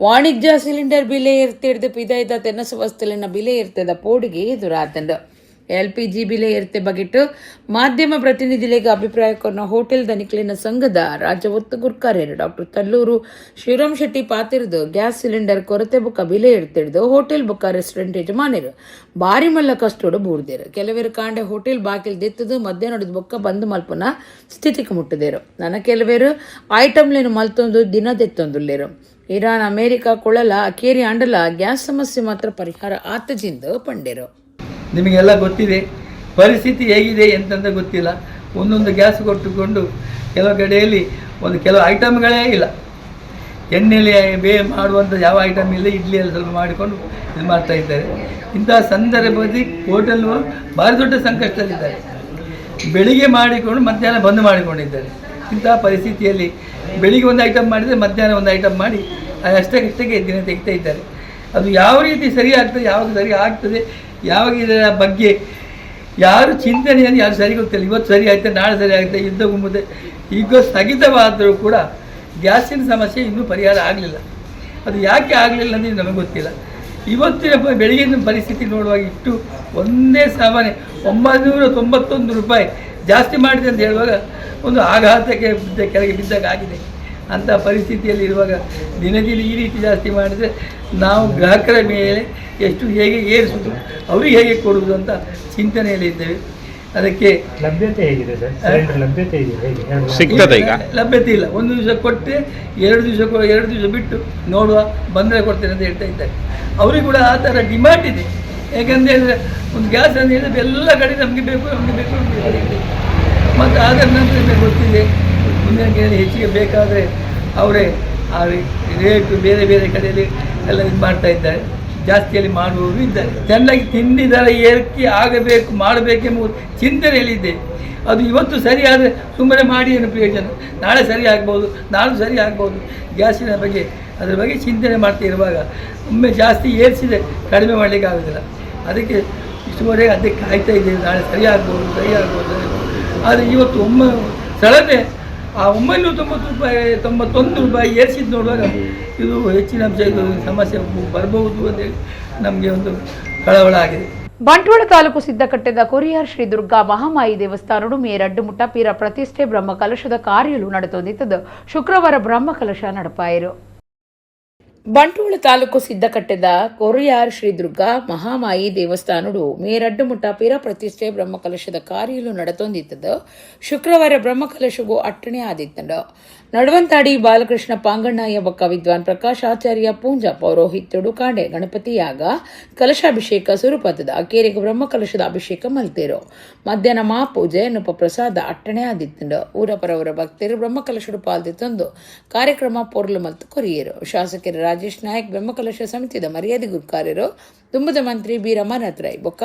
S1: ವಾಣಿಜ್ಯ ಸಿಲಿಂಡರ್ ಬಿಲೆ ಏರ್ತಿಡ್ದು ಪಿದಾಯ್ದ ತೆನಸು ವಸ್ತುಲಿನ ಬಿಲೆ ಏರ್ತದ ಪೋಡಿಗೆ ಎದುರಾತಂಡು. ಎಲ್ಪಿಜಿ ಬಿಲೆ ಏರ್ತೆ ಬಗೆಟ್ಟು ಮಾಧ್ಯಮ ಪ್ರತಿನಿಧಿಗಳಿಗೆ ಅಭಿಪ್ರಾಯ ಕೊನ್ನ ಹೋಟೆಲ್ ದನಿಕ್ಲಿನ ಸಂಘದ ರಾಜ್ಯ ಒತ್ತು ಗುರ್ಕಾರ್ಯರು ಡಾಕ್ಟರ್ ತಲ್ಲೂರು ಶ್ರೀರಾಮ್ ಶೆಟ್ಟಿ ಪಾತಿರ್ದು ಗ್ಯಾಸ್ ಸಿಲಿಂಡರ್ ಕೊರತೆ ಬುಕ್ಕ ಬಿಲೆ ಎರ್ತಿಡ್ದು ಹೋಟೆಲ್ ಬುಕ್ಕ ರೆಸ್ಟೋರೆಂಟ್ ಯಜಮಾನರು ಬಾರಿ ಮಲ್ಲ ಕಷ್ಟೋಡು ಬೂರ್ದೇರು. ಕೆಲವರು ಕಾಂಡೆ ಹೋಟೆಲ್ ಬಾಕಿಲ್ ದೆತ್ತದು ಮಧ್ಯಾಹ್ನದ ಬೊಕ್ಕ ಬಂದ್ ಮಲ್ಪನ ಸ್ಥಿತಿಗೆ ಮುಟ್ಟದೇರು. ನನ್ನ ಕೆಲವರು ಐಟಮ್ಲೇನು ಮಲ್ತೊಂದು ದಿನ ದೆತ್ತೊಂದುಲ್ಲೇರು. ಇರಾನ್ ಅಮೇರಿಕಾ ಕೊಳಲ ಅಕೇರಿ ಆಂಡಲ ಗ್ಯಾಸ್ ಸಮಸ್ಯೆ ಮಾತ್ರ ಪರಿಹಾರ ಆತಜಿಂದ ಪಂಡೇರು.
S8: ನಿಮಗೆಲ್ಲ ಗೊತ್ತಿದೆ ಪರಿಸ್ಥಿತಿ ಹೇಗಿದೆ ಎಂತಂತ ಗೊತ್ತಿಲ್ಲ. ಒಂದೊಂದು ಗ್ಯಾಸ್ ಕೊಟ್ಟುಕೊಂಡು ಕೆಲವು ಕಡೆಯಲ್ಲಿ ಒಂದು ಕೆಲವು ಐಟಮ್ಗಳೇ ಇಲ್ಲ. ಎಣ್ಣೆಯಲ್ಲಿ ಮಾಡುವಂಥ ಯಾವ ಐಟಮ್ ಇಲ್ಲ, ಇಡ್ಲಿಯಲ್ಲಿ ಸ್ವಲ್ಪ ಮಾಡಿಕೊಂಡು ಇದು ಮಾಡ್ತಾ ಇದ್ದಾರೆ. ಇಂತಹ ಸಂದರ್ಭದಲ್ಲಿ ಹೋಟೆಲ್ ಭಾರಿ ದೊಡ್ಡ ಸಂಕಷ್ಟದಲ್ಲಿದ್ದಾರೆ. ಬೆಳಿಗ್ಗೆ ಮಾಡಿಕೊಂಡು ಮಧ್ಯಾಹ್ನ ಬಂದ್ ಮಾಡಿಕೊಂಡಿದ್ದಾರೆ. ಇಂತಹ ಪರಿಸ್ಥಿತಿಯಲ್ಲಿ ಬೆಳಿಗ್ಗೆ ಒಂದು ಐಟಮ್ ಮಾಡಿದರೆ ಮಧ್ಯಾಹ್ನ ಒಂದು ಐಟಮ್ ಮಾಡಿ ಅದು ಅಷ್ಟಕ್ಕಷ್ಟಕ್ಕೆ ದಿನ ತೆಗಿತಾ ಇದ್ದಾರೆ. ಅದು ಯಾವ ರೀತಿ ಸರಿ ಆಗ್ತದೆ, ಯಾವಾಗ ಸರಿ ಆಗ್ತದೆ, ಯಾವಾಗ ಇದರ ಬಗ್ಗೆ ಯಾರು ಚಿಂತನೆಯನ್ನು ಯಾರು ಸರಿ ಗೊತ್ತಿಲ್ಲ. ಇವತ್ತು ಸರಿ ಆಗ್ತದೆ, ನಾಳೆ ಸರಿ ಆಗ್ತದೆ, ಯುದ್ಧ ಗುಂಬುತ್ತೆ, ಈಗ ಸ್ಥಗಿತವಾದರೂ ಕೂಡ ಗ್ಯಾಸಿನ ಸಮಸ್ಯೆ ಇನ್ನೂ ಪರಿಹಾರ ಆಗಲಿಲ್ಲ. ಅದು ಯಾಕೆ ಆಗಲಿಲ್ಲ ಅಂದರೆ ನಮಗೆ ಗೊತ್ತಿಲ್ಲ. ಇವತ್ತಿನ ಬೆಳಗಿನ ಪರಿಸ್ಥಿತಿ ನೋಡುವಾಗ ಇಷ್ಟು ಒಂದೇ ಸಾಮಾನ್ಯ 991 ರೂಪಾಯಿ ಜಾಸ್ತಿ ಮಾಡಿದೆ ಅಂತ ಹೇಳುವಾಗ ಒಂದು ಆಘಾತಕ್ಕೆ ಕೆಳಗೆ ಬಿದ್ದಾಗ ಆಗಿದೆ. ಅಂಥ ಪರಿಸ್ಥಿತಿಯಲ್ಲಿ ಇರುವಾಗ ದಿನ ದಿನ ಈ ರೀತಿ ಜಾಸ್ತಿ ಮಾಡಿದರೆ ನಾವು ಗ್ರಾಹಕರ ಮೇಲೆ ಎಷ್ಟು ಹೇಗೆ ಏರಿಸೋದು, ಅವರಿಗೆ ಹೇಗೆ ಕೊಡುವುದು ಅಂತ ಚಿಂತನೆಯಲ್ಲಿ ಇದ್ದೇವೆ. ಅದಕ್ಕೆ
S9: ಲಭ್ಯತೆ ಹೇಗಿದೆ ಸರ್? ಸಿಲಿಂಡರ್ ಲಭ್ಯತೆ ಇದೆ ಹೇಗೆ
S10: ಸಿಗ್ತದೆ? ಈಗ
S8: ಲಭ್ಯತೆ ಇಲ್ಲ. ಒಂದು ದಿವಸ ಕೊಟ್ಟೆ 2 ದಿವಸ ಬಿಟ್ಟು ನೋಡುವ, ಬಂದರೆ ಕೊಡ್ತೇನೆ ಅಂತ ಹೇಳ್ತಾ ಇದ್ದಾರೆ. ಅವರಿಗೆ ಕೂಡ ಆ ಥರ ಡಿಮ್ಯಾಂಡ್ ಇದೆ. ಯಾಕಂತ ಹೇಳಿದರೆ ಒಂದು ಗ್ಯಾಸ್ ಅಂತ ಹೇಳಿದ್ರೆ ಎಲ್ಲ ಕಡೆ ನಮಗೆ ಬೇಕು, ನಮಗೆ ಬೇಕು, ನಮಗೆ ಬೇಕು. ಮತ್ತು ಅದರ ನಂತರ ನಿಮಗೆ ಗೊತ್ತಿದೆ, ಮುಂದಿನ ಕಡೆಯಲ್ಲಿ ಹೆಚ್ಚಿಗೆ ಬೇಕಾದರೆ ಅವರೇ ಆ ರೇಟು ಬೇರೆ ಬೇರೆ ಕಡೆಯಲ್ಲಿ ಎಲ್ಲ ಇದು ಮಾಡ್ತಾ ಇದ್ದಾರೆ, ಜಾಸ್ತಿಯಲ್ಲಿ ಮಾಡುವವರು ಇದ್ದಾರೆ. ಚೆನ್ನಾಗಿ ತಿಂಡಿ ದರ ಏರಿಕೆ ಆಗಬೇಕು, ಮಾಡಬೇಕೆಂಬ ಚಿಂತನೆಯಲ್ಲಿದೆ. ಅದು ಇವತ್ತು ಸರಿಯಾದರೆ ಸುಮ್ಮನೆ ಮಾಡಿ ಏನು ಪ್ರಯೋಜನ, ನಾಳೆ ಸರಿ ಆಗ್ಬೋದು, ನಾಳೆ ಸರಿ ಆಗ್ಬೋದು. ಗ್ಯಾಸಿನ ಬಗ್ಗೆ ಅದರ ಬಗ್ಗೆ ಚಿಂತನೆ ಮಾಡ್ತಾ ಇರುವಾಗ ಒಮ್ಮೆ ಜಾಸ್ತಿ ಏರಿಸಿದೆ ಕಡಿಮೆ ಮಾಡಲಿಕ್ಕೆ ಆಗೋದಿಲ್ಲ. ಅದಕ್ಕೆ ಇಷ್ಟುವರೆಗೆ ಅದಕ್ಕೆ ಕಾಯ್ತಾ ಇದ್ದೇವೆ, ನಾಳೆ ಸರಿ ಆಗ್ಬೋದು, ಸರಿ ಆಗ್ಬೋದು, ಸರಿ ಆಗ್ಬೋದು. ಆದರೆ ಇವತ್ತು ಒಮ್ಮೆ ಸಡನ್ನೇ ಆ 990 ರೂಪಾಯಿ 91 ರೂಪಾಯಿ ಏರಿಸಿದ್ದು ನೋಡುವಾಗ ಇದು ಹೆಚ್ಚಿನ ಅಂಶ ಇದು ಸಮಸ್ಯೆ ಬರಬಹುದು ಅಂತೇಳಿ ನಮಗೆ ಒಂದು ಕಳವಳ ಆಗಿದೆ.
S1: ಬಂಟ್ವಾಳ ತಾಲೂಕು ಸಿದ್ದಕಟ್ಟೆದ ಕೊರಿಯಾರ್ ಶ್ರೀ ದುರ್ಗಾ ಮಹಾಮಾಯಿ ದೇವಸ್ಥಾನಡು ಮೇ ರಡ್ಡುಮುಟ್ಟ ಪೀರ ಪ್ರತಿಷ್ಠೆ ಬ್ರಹ್ಮ ಕಲಶದ ಕಾರ್ಯಲು ನಡೆತೊಂದಿತ್ತದು. ಶುಕ್ರವಾರ ಬ್ರಹ್ಮ ಕಲಶ ನಡಪಾಯರು. ಬಂಟ್ವಾಳ ತಾಲೂಕು ಸಿದ್ದಕಟ್ಟೆದ ಕೊರಿಯಾರ್ ಶ್ರೀ ದುರ್ಗಾ ಮಹಾಮಾಯಿ ದೇವಸ್ಥಾನಡು ಮೇ ರಡ್ಡುಮುಟ್ಟ ಪೀರ ಪ್ರತಿಷ್ಠೆ ಬ್ರಹ್ಮಕಲಶದ ಕಾರ್ಯಲು ನಡೆತೊಂದಿತ್ತದು. ಶುಕ್ರವಾರ ಬ್ರಹ್ಮಕಲಶಗೂ ಅಟ್ಟಣೆ ಆದಿತ್ತಂಡು. ನಡುವಂತಾಡಿ ಬಾಲಕೃಷ್ಣ ಪಾಂಗಣ್ಣಯ್ಯ ಬೊಕ್ಕ ವಿದ್ವಾನ್ ಪ್ರಕಾಶ್ ಆಚಾರ್ಯ ಪೂಂಜಾ ಪೌರೋಹಿತ್ಯಡು ಕಾಂಡೆ ಗಣಪತಿಯಾಗ ಕಲಶಾಭಿಷೇಕ ಸುರುಪತದ ಅಕೇರಿಗೆ ಬ್ರಹ್ಮಕಲಶದ ಅಭಿಷೇಕ ಮಲ್ತೇರು. ಮಧ್ಯಾಹ್ನ ಮಹಾಪೂಜೆ ನುಪ ಪ್ರಸಾದ ಅಟ್ಟಣೆ ಆದಿತ್ತಂಡು. ಊರ ಪರವರ ಭಕ್ತರು ಬ್ರಹ್ಮಕಲಶಡು ಪಾಲ್ದೆ ತಂದು ಕಾರ್ಯಕ್ರಮ ಪೊರ್ಲು ಮಲ್ತು ಕೊರಿಯರು. ಶಾಸಕರು ರಾಜೇಶ್ ನಾಯಕ್ ಬ್ರಹ್ಮಕಲಶ ಸಮಿತಿದ ಮರ್ಯಾದೆ ಗುರ್ಕಾರ್ಯರು ದುಂಬದ ಮಂತ್ರಿ ಬಿ ರಮಾನಾಥ್ ರೈ ಬೊಕ್ಕ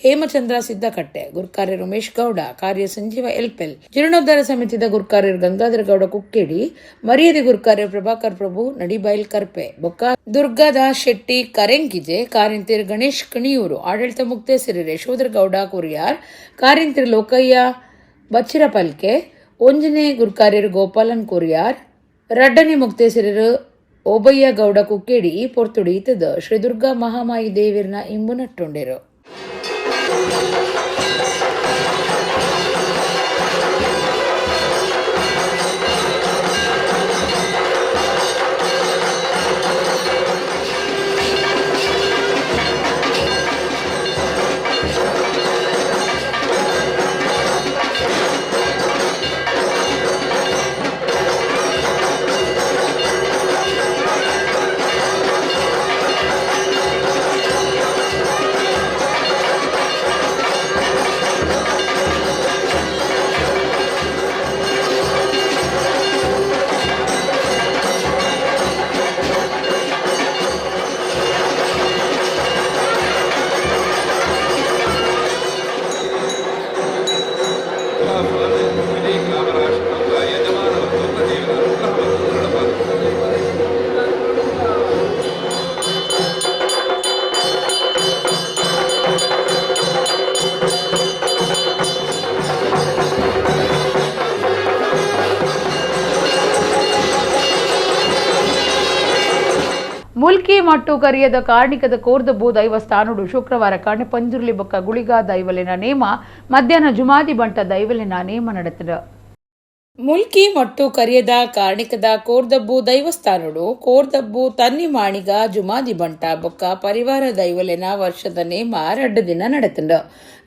S1: ಹೇಮಚಂದ್ರ ಸಿದ್ದಕಟ್ಟೆ, ಗುರ್ಕಾರ್ಯ ಉಮೇಶ್ ಗೌಡ, ಕಾರ್ಯ ಸಂಜೀವ ಎಲ್ಪೆಲ್, ಜೀರ್ಣೋದ್ಧಾರ ಸಮಿತಿದ ಗುರ್ಕಾರ್ಯರು ಗಂಗಾಧರ ಗೌಡ ಕುಕ್ಕೇಡಿ, ಮರ್ಯಾದೆ ಗುರ್ಕಾರ್ಯ ಪ್ರಭಾಕರ್ ಪ್ರಭು ನಡಿಬೈಲ್ ಕರ್ಪೆ ಬೊಕ್ಕ ದುರ್ಗಾದಾಸ್ ಶೆಟ್ಟಿ ಕರೆಂಕಿಜೆ, ಕಾರಿಂತಿರ್ ಗಣೇಶ್ ಕಣಿಯೂರು, ಆಡಳಿತ ಮುಕ್ತೇಸರಿ ಯಶೋಧರ ಗೌಡ ಕುರಿಯಾರ್, ಕಾರಿಂತಿರ್ ಲೋಕಯ್ಯ ಬಚ್ಚಿರಪಲ್ಕೆ, ಒಂಜನೆ ಗುರ್ಕಾರ್ಯರು ಗೋಪಾಲನ್ ಕುರಿಯಾರ್, ರಡ್ಡನೆ ಮುಕ್ತೇಸರರು ಓಬಯ್ಯ ಗೌಡ ಕುಕ್ಕೇಡಿ ಈ ಪೊರ್ತುಡಿ ಇತ್ತದ ಶ್ರೀ ದುರ್ಗಾ ಮಹಾಮಾಯಿ ದೇವಿರ್ನ ಇಂಬು ನಟ್ಟೊಂಡಿರು. ಮುಲ್ಕಿ ಮಟ್ಟು ಕರಿಯದ ಕಾರ್ಣಿಕದ ಕೋರ್ದಬ್ಬು ದೈವಸ್ಥಾನುಡು ಶುಕ್ರವಾರ ಕಾಣೆ ಪಂಜುರ್ಲಿ ಬೊಕ್ಕ ಗುಳಿಗಾ ದೈವಲಿನ ನೇಮ ಮಧ್ಯಾಹ್ನ ಜುಮಾದಿ ಬಂಟ ದೈವಲಿನ ನೇಮ ನಡೆತದ. ಮುಲ್ಕಿ ಮಟ್ಟು ಕರಿಯದ ಕಾರ್ಣಿಕದ ಕೋರ್ದಬ್ಬು ದೈವಸ್ಥಾನುಡು ಕೋರ್ದಬ್ಬು ತನ್ನಿ ಮಾಣಿಗ ಜುಮಾದಿ ಬಂಟ ಬೊಕ್ಕ ಪರಿವಾರ ದೈವಲಿನ ವರ್ಷದ ನೇಮ ರಡ್ಡು ದಿನ ನಡೆತಂಡ.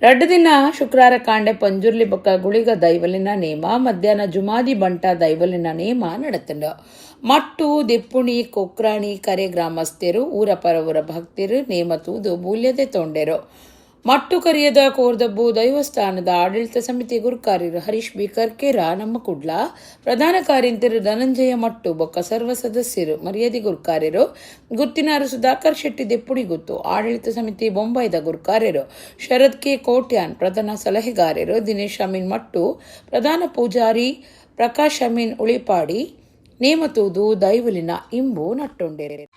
S1: ರಡ್ಡು ದಿನ ಶುಕ್ರವಾರ ಕಾಂಡೆ ಪಂಜುರ್ಲಿ ಬೊಕ್ಕ ಗುಳಿಗ ದೈವಲಿನ ನೇಮ ಮಧ್ಯಾಹ್ನ ಜುಮಾದಿ ಬಂಟ ದೈವಲಿನ ನೇಮ ನಡೆತಂಡ. ಮಟ್ಟು ದೆಪ್ಪುಣಿ ಕೊಕ್ರಾಣಿ ಕರೆ ಗ್ರಾಮಸ್ಥರು ಊರ ಪರವೂರ ಭಕ್ತರು ನೇಮ ತೂದು ಬೂಲ್ಯದೆ ತೊಂಡೆರು. ಮಟ್ಟು ಕರಿಯದ ಕೋರ್ದಬ್ಬು ದೈವಸ್ಥಾನದ ಆಡಳಿತ ಸಮಿತಿ ಗುರುಕಾರ್ಯರು ಹರೀಶ್ ಬಿ ಕರ್ಕೇರ ನಮ್ಮ ಕುಡ್ಲ, ಪ್ರಧಾನ ಕಾರ್ಯಂತರು ಧನಂಜಯ ಮಟ್ಟು ಬೊಕ್ಕ ಸರ್ವ ಸದಸ್ಯರು ಮರ್ಯಾದೆ ಗುರುಕಾರ್ಯರು ಗುತ್ತಿನಾರು ಸುಧಾಕರ್ ಶೆಟ್ಟಿ ದೆಪ್ಪುಡಿ ಗುತ್ತು, ಆಡಳಿತ ಸಮಿತಿ ಬೊಂಬೈದ ಗುರುಕಾರ್ಯರು ಶರದ್ ಕೆ ಕೋಟ್ಯಾನ್, ಪ್ರಧಾನ ಸಲಹೆಗಾರರು ದಿನೇಶ್ ಅಮೀನ್ ಮಟ್ಟು, ಪ್ರಧಾನ ಪೂಜಾರಿ ಪ್ರಕಾಶ್ ಅಮೀನ್ ಉಳಿಪಾಡಿ ನೇಮತೂದು ದೈವಲಿನ ಇಂಬು ನಟ್ಟೊಂಡೆರೆ.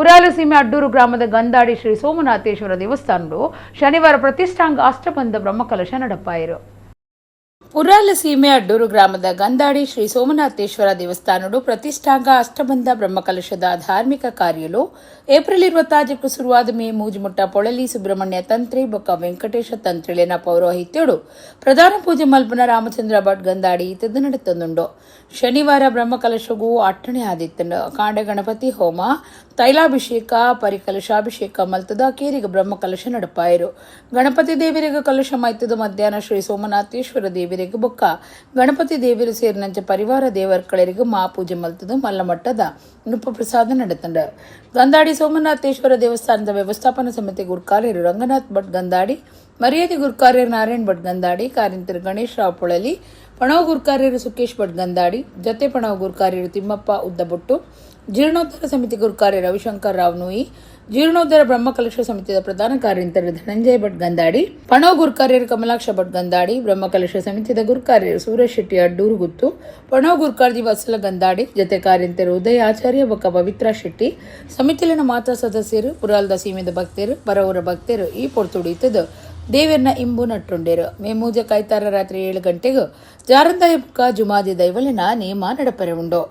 S1: ಪುರಾಲು ಸೀಮೆ ಅಡ್ಡೂರು ಗ್ರಾಮದ ಗಂದಾಡಿ ಶ್ರೀ ಸೋಮನಾಥೇಶ್ವರ ದೇವಸ್ಥಾನಡು ಶನಿವಾರ ಪ್ರತಿಷ್ಠಾಂಗ ಅಷ್ಟಬಂಧ ಬ್ರಹ್ಮಕಲಶ ನಡಪಾಯಿರು. ಪುರಾಲ ಸೀಮೆ ಅಡ್ಡೂರು ಗ್ರಾಮದ ಗಂದಾಡಿ ಶ್ರೀ ಸೋಮನಾಥೇಶ್ವರ ದೇವಸ್ಥಾನಡು ಪ್ರತಿಷ್ಠಾಂಗ ಅಷ್ಟಬಂಧ ಬ್ರಹ್ಮಕಲಶದ ಧಾರ್ಮಿಕ ಕಾರ್ಯಲು ಏಪ್ರಿಲ್ 26ಕ್ಕೆ ಶುರುವಾದ ಮೇ ಮೂಜುಮುಟ್ಟ ಪೊಳಲಿ ಸುಬ್ರಹ್ಮಣ್ಯ ತಂತ್ರಿ ಬೊಕ್ಕ ವೆಂಕಟೇಶ ತಂತ್ರಿಲೆನ ಪೌರೋಹಿತ್ಯಡು ಪ್ರಧಾನ ಪೂಜೆ ಮಲ್ಪನ ರಾಮಚಂದ್ರ ಭಟ್ ಗಂದಾಡಿ ಇತದ್ದು ನಡೆತಂದುಂಡು. ಶನಿವಾರ ಬ್ರಹ್ಮಕಲಶಗೂ ಅಟ್ಟಣೆ ಆದಿತ್ತಂಡು. ಕಾಂಡ ಗಣಪತಿ ಹೋಮ, ತೈಲಾಭಿಷೇಕ, ಪರಿಕಲಶಾಭಿಷೇಕ ಮಲ್ತದ ಕೇರಿಗೆ ಬ್ರಹ್ಮಕಲಶ ನಡಪಾಯರು. ಗಣಪತಿ ದೇವರಿಗೆ ಕಲಶ ಮೈತದ ಮಧ್ಯಾಹ್ನ ಶ್ರೀ ಸೋಮನಾಥೇಶ್ವರ ದೇವರಿಗೆ ಬೊಕ್ಕ ಗಣಪತಿ ದೇವರು ಸೇರಿನಂಚ ಪರಿವಾರ ದೇವರ್ಕಳರಿಗೆ ಮಾ ಪೂಜೆ ಮಲ್ತದ ಮಲ್ಲಮಟ್ಟದ ನುಪ್ಪ ಪ್ರಸಾದ ನಡೆತಂಡ. ಗಂದಾಡಿ ಸೋಮನಾಥೇಶ್ವರ ದೇವಸ್ಥಾನದ ವ್ಯವಸ್ಥಾಪನಾ ಸಮಿತಿ ಗುರ್ಕಾರ್ಯರು ರಂಗನಾಥ್ ಭಟ್ ಗಂದಾಡಿ, ಮರ್ಯಾದೆ ಗುರ್ಕಾರ್ಯರು ನಾರಾಯಣ್ ಭಟ್ ಗಂದಾಡಿ, ಕಾರಿಂತರು ಗಣೇಶ್ ರಾವ್ ಪೊಳಲಿ, ಪಣವ ಗುರ್ಕಾರ್ಯರು ಸುಕೇಶ್ ಭಟ್ ಗಂದಾಡಿ, ಜತೆ ಪಣವ ಗುರ್ಕಾರ್ಯರು ತಿಮ್ಮಪ್ಪ ಉದ್ದಬೊಟ್ಟು, ಜೀರ್ಣೋದ್ಧಾರ ಸಮಿತಿ ಗುರುಕಾರ್ಯ ರವಿಶಂಕರ್ ರಾವ್ ನೂಯಿ, ಜೀರ್ಣೋದ್ಧಾರ ಬ್ರಹ್ಮಕಲಶ ಸಮಿತಿಯ ಪ್ರಧಾನ ಕಾರ್ಯಂತರು ಧನಂಜಯ ಭಟ್ ಗಂದಾಡಿ, ಪಣವ ಗುರುಕಾರ್ಯರು ಕಮಲಾಕ್ಷ ಭಟ್ ಗಂದಾಡಿ, ಬ್ರಹ್ಮಕಲಶ ಸಮಿತಿಯ ಗುರುಕಾರ್ಯರು ಸೂರಜ್ ಶೆಟ್ಟಿ ಅಡ್ಡೂರು ಗುತ್ತು, ಪಣವ ಗುರುಕಾರ್ಜಿ ವತ್ಸಲ ಗಂದಾಡಿ, ಜತೆ ಕಾರ್ಯಂತರು ಉದಯ ಆಚಾರ್ಯ ಬೊಕ್ಕ ಪವಿತ್ರ ಶೆಟ್ಟಿ, ಸಮಿತಿಲಿನ ಮಾತಾ ಸದಸ್ಯರು, ಪುರಾಲ್ದ ಸೀಮೆದ ಭಕ್ತರು, ಬರವರ ಭಕ್ತರು ಈ ಪೊರ್ತುಡಿತದ್ದು ದೇವರನ್ನ ಇಂಬು ನಟ್ಟುಂಡೇರು. ಮೇ ಮೂಜ ಕಾಯ್ತಾರ ರಾತ್ರಿ 7 ಗಂಟೆಗೂ ಜಾರಂದಾಯ ಬುಕ್ಕ ಜುಮಾದಿ ದೈವಲಿನ ನೇಮ ನಡಪರೆ ಉಂಡು.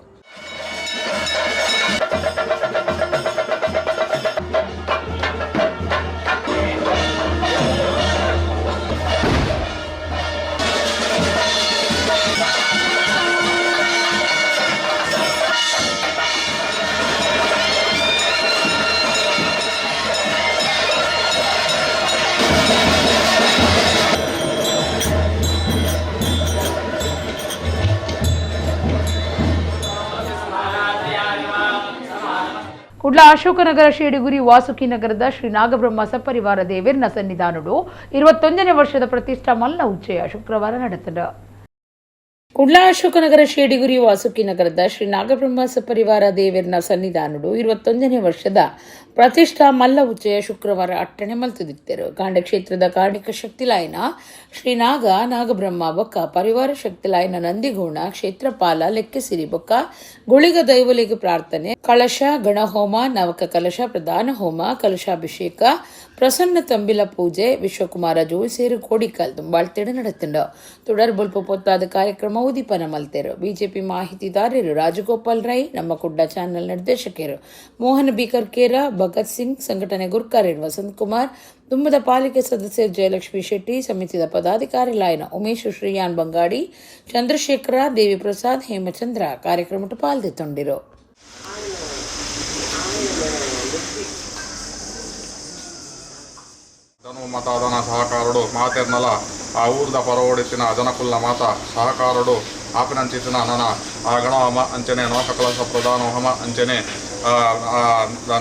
S1: ಕುಡ್ಲ ಅಶೋಕನಗರ ಶೇಡಿಗುರಿ ವಾಸುಕಿ ನಗರದ ಶ್ರೀ ನಾಗಬ್ರಹ್ಮ ಸಪರಿವಾರ ದೇವೇರ್ನ ಸನ್ನಿಧಾನಡು 21ನೇ ವರ್ಷದ ಪ್ರತಿಷ್ಠಾ ಮಲ್ಲ ಉಚ್ಚಯ ಶುಕ್ರವಾರ ನಡೆತದ. ಕುಡ್ಲ ಅಶೋಕನಗರ ಶೇಡಿಗುರಿ ವಾಸುಕಿ ನಗರದ ಶ್ರೀ ನಾಗಬ್ರಹ್ಮ ಸಪರಿವಾರ ದೇವೇರ್ನ ಸನ್ನಿಧಾನಡು 21ನೇ ವರ್ಷದ ಪ್ರತಿಷ್ಠಾ ಮಲ್ಲ ಉಚ್ಚಯ ಶುಕ್ರವಾರ ಅಟ್ಟಣೆ ಮಲ್ತದಿತ್ತರು. ಕಾಂಡಕ್ಷೇತ್ರದ ಕಾರ್ಣಿಕ ಶಕ್ತಿಲಾಯನ ಶ್ರೀ ನಾಗ ನಾಗಬ್ರಹ್ಮ ಬೊಕ್ಕ ಪರಿವಾರ ಶಕ್ತಿಲಾಯನ ನಂದಿಗೋಣ ಕ್ಷೇತ್ರಪಾಲ ಲೆಕ್ಕೆಸಿರಿ ಬೊಕ್ಕ ಗುಳಿಗ ದೈವಲಿಗೆ ಪ್ರಾರ್ಥನೆ, ಕಳಶ ಗಣಹೋಮ, ನವಕ ಕಲಶ ಪ್ರಧಾನ ಹೋಮ, ಕಲಶಾಭಿಷೇಕ, ಪ್ರಸನ್ನ ತಂಬಿಲ ಪೂಜೆ, ವಿಶ್ವಕುಮಾರ ಜೋಯಿಸೇರು ಕೋಡಿಕಲ್ ದುಂಬಾಳ್ತೇಡು ನಡೆತಂಡು. തുടರ್ ಬೊಲ್ಪ ಪೊತ್ತಾದ ಕಾರ್ಯಕ್ರಮ ಉದೀಪನ ಮಲ್ತೇರು. ಬಿಜೆಪಿ ಮಾಹಿತಿದಾರರು ರಾಜಗೋಪಾಲ್ ರೈ, ನಮ್ಮ ಕುಡ್ಡ ಚಾನೆಲ್ ನಿರ್ದೇಶಕರು ಮೋಹನ್ ಬಿ ಕರ್ಕೇರ, ಭಗತ್ ಸಿಂಗ್ ಸಂಘಟನೆ ಗುರ್ಕಾರ್ಯರು ವಸಂತ್ ಕುಮಾರ್, ದುಮ್ಮದ ಪಾಲಿಕೆ ಸದಸ್ಯರು ಜಯಲಕ್ಷ್ಮಿ ಶೆಟ್ಟಿ, ಸಮಿತಿಯ ಪದಾಧಿಕಾರಿ ಲಾಯನ ಉಮೇಶ್ ಶ್ರೀಯಾನ್ ಬಂಗಾಡಿ, ಚಂದ್ರಶೇಖರ, ದೇವಿ ಪ್ರಸಾದ್, ಹೇಮಚಂದ್ರ ಕಾರ್ಯಕ್ರಮಕ್ಕೆ ಪಾಲ್ಗೊಂಡಿರು.
S10: ಮತದಾನ ಸಹಕಾರಡು ಮಾತೆರ್ನಲ ಆ ಊರ್ದ ಪರವೋಡಿತಿನ ಜನಕುಲ್ಲ ಮಾತ ಸಹಕಾರಡು ಆಪಿನಂಚಿತಿನ ನನ ಆ ಗಣಹೋಮ ಅಂಚನೆ ನವಕಲಶ ಪ್ರಧಾನ ಹೋಮ ಅಂಚನೆ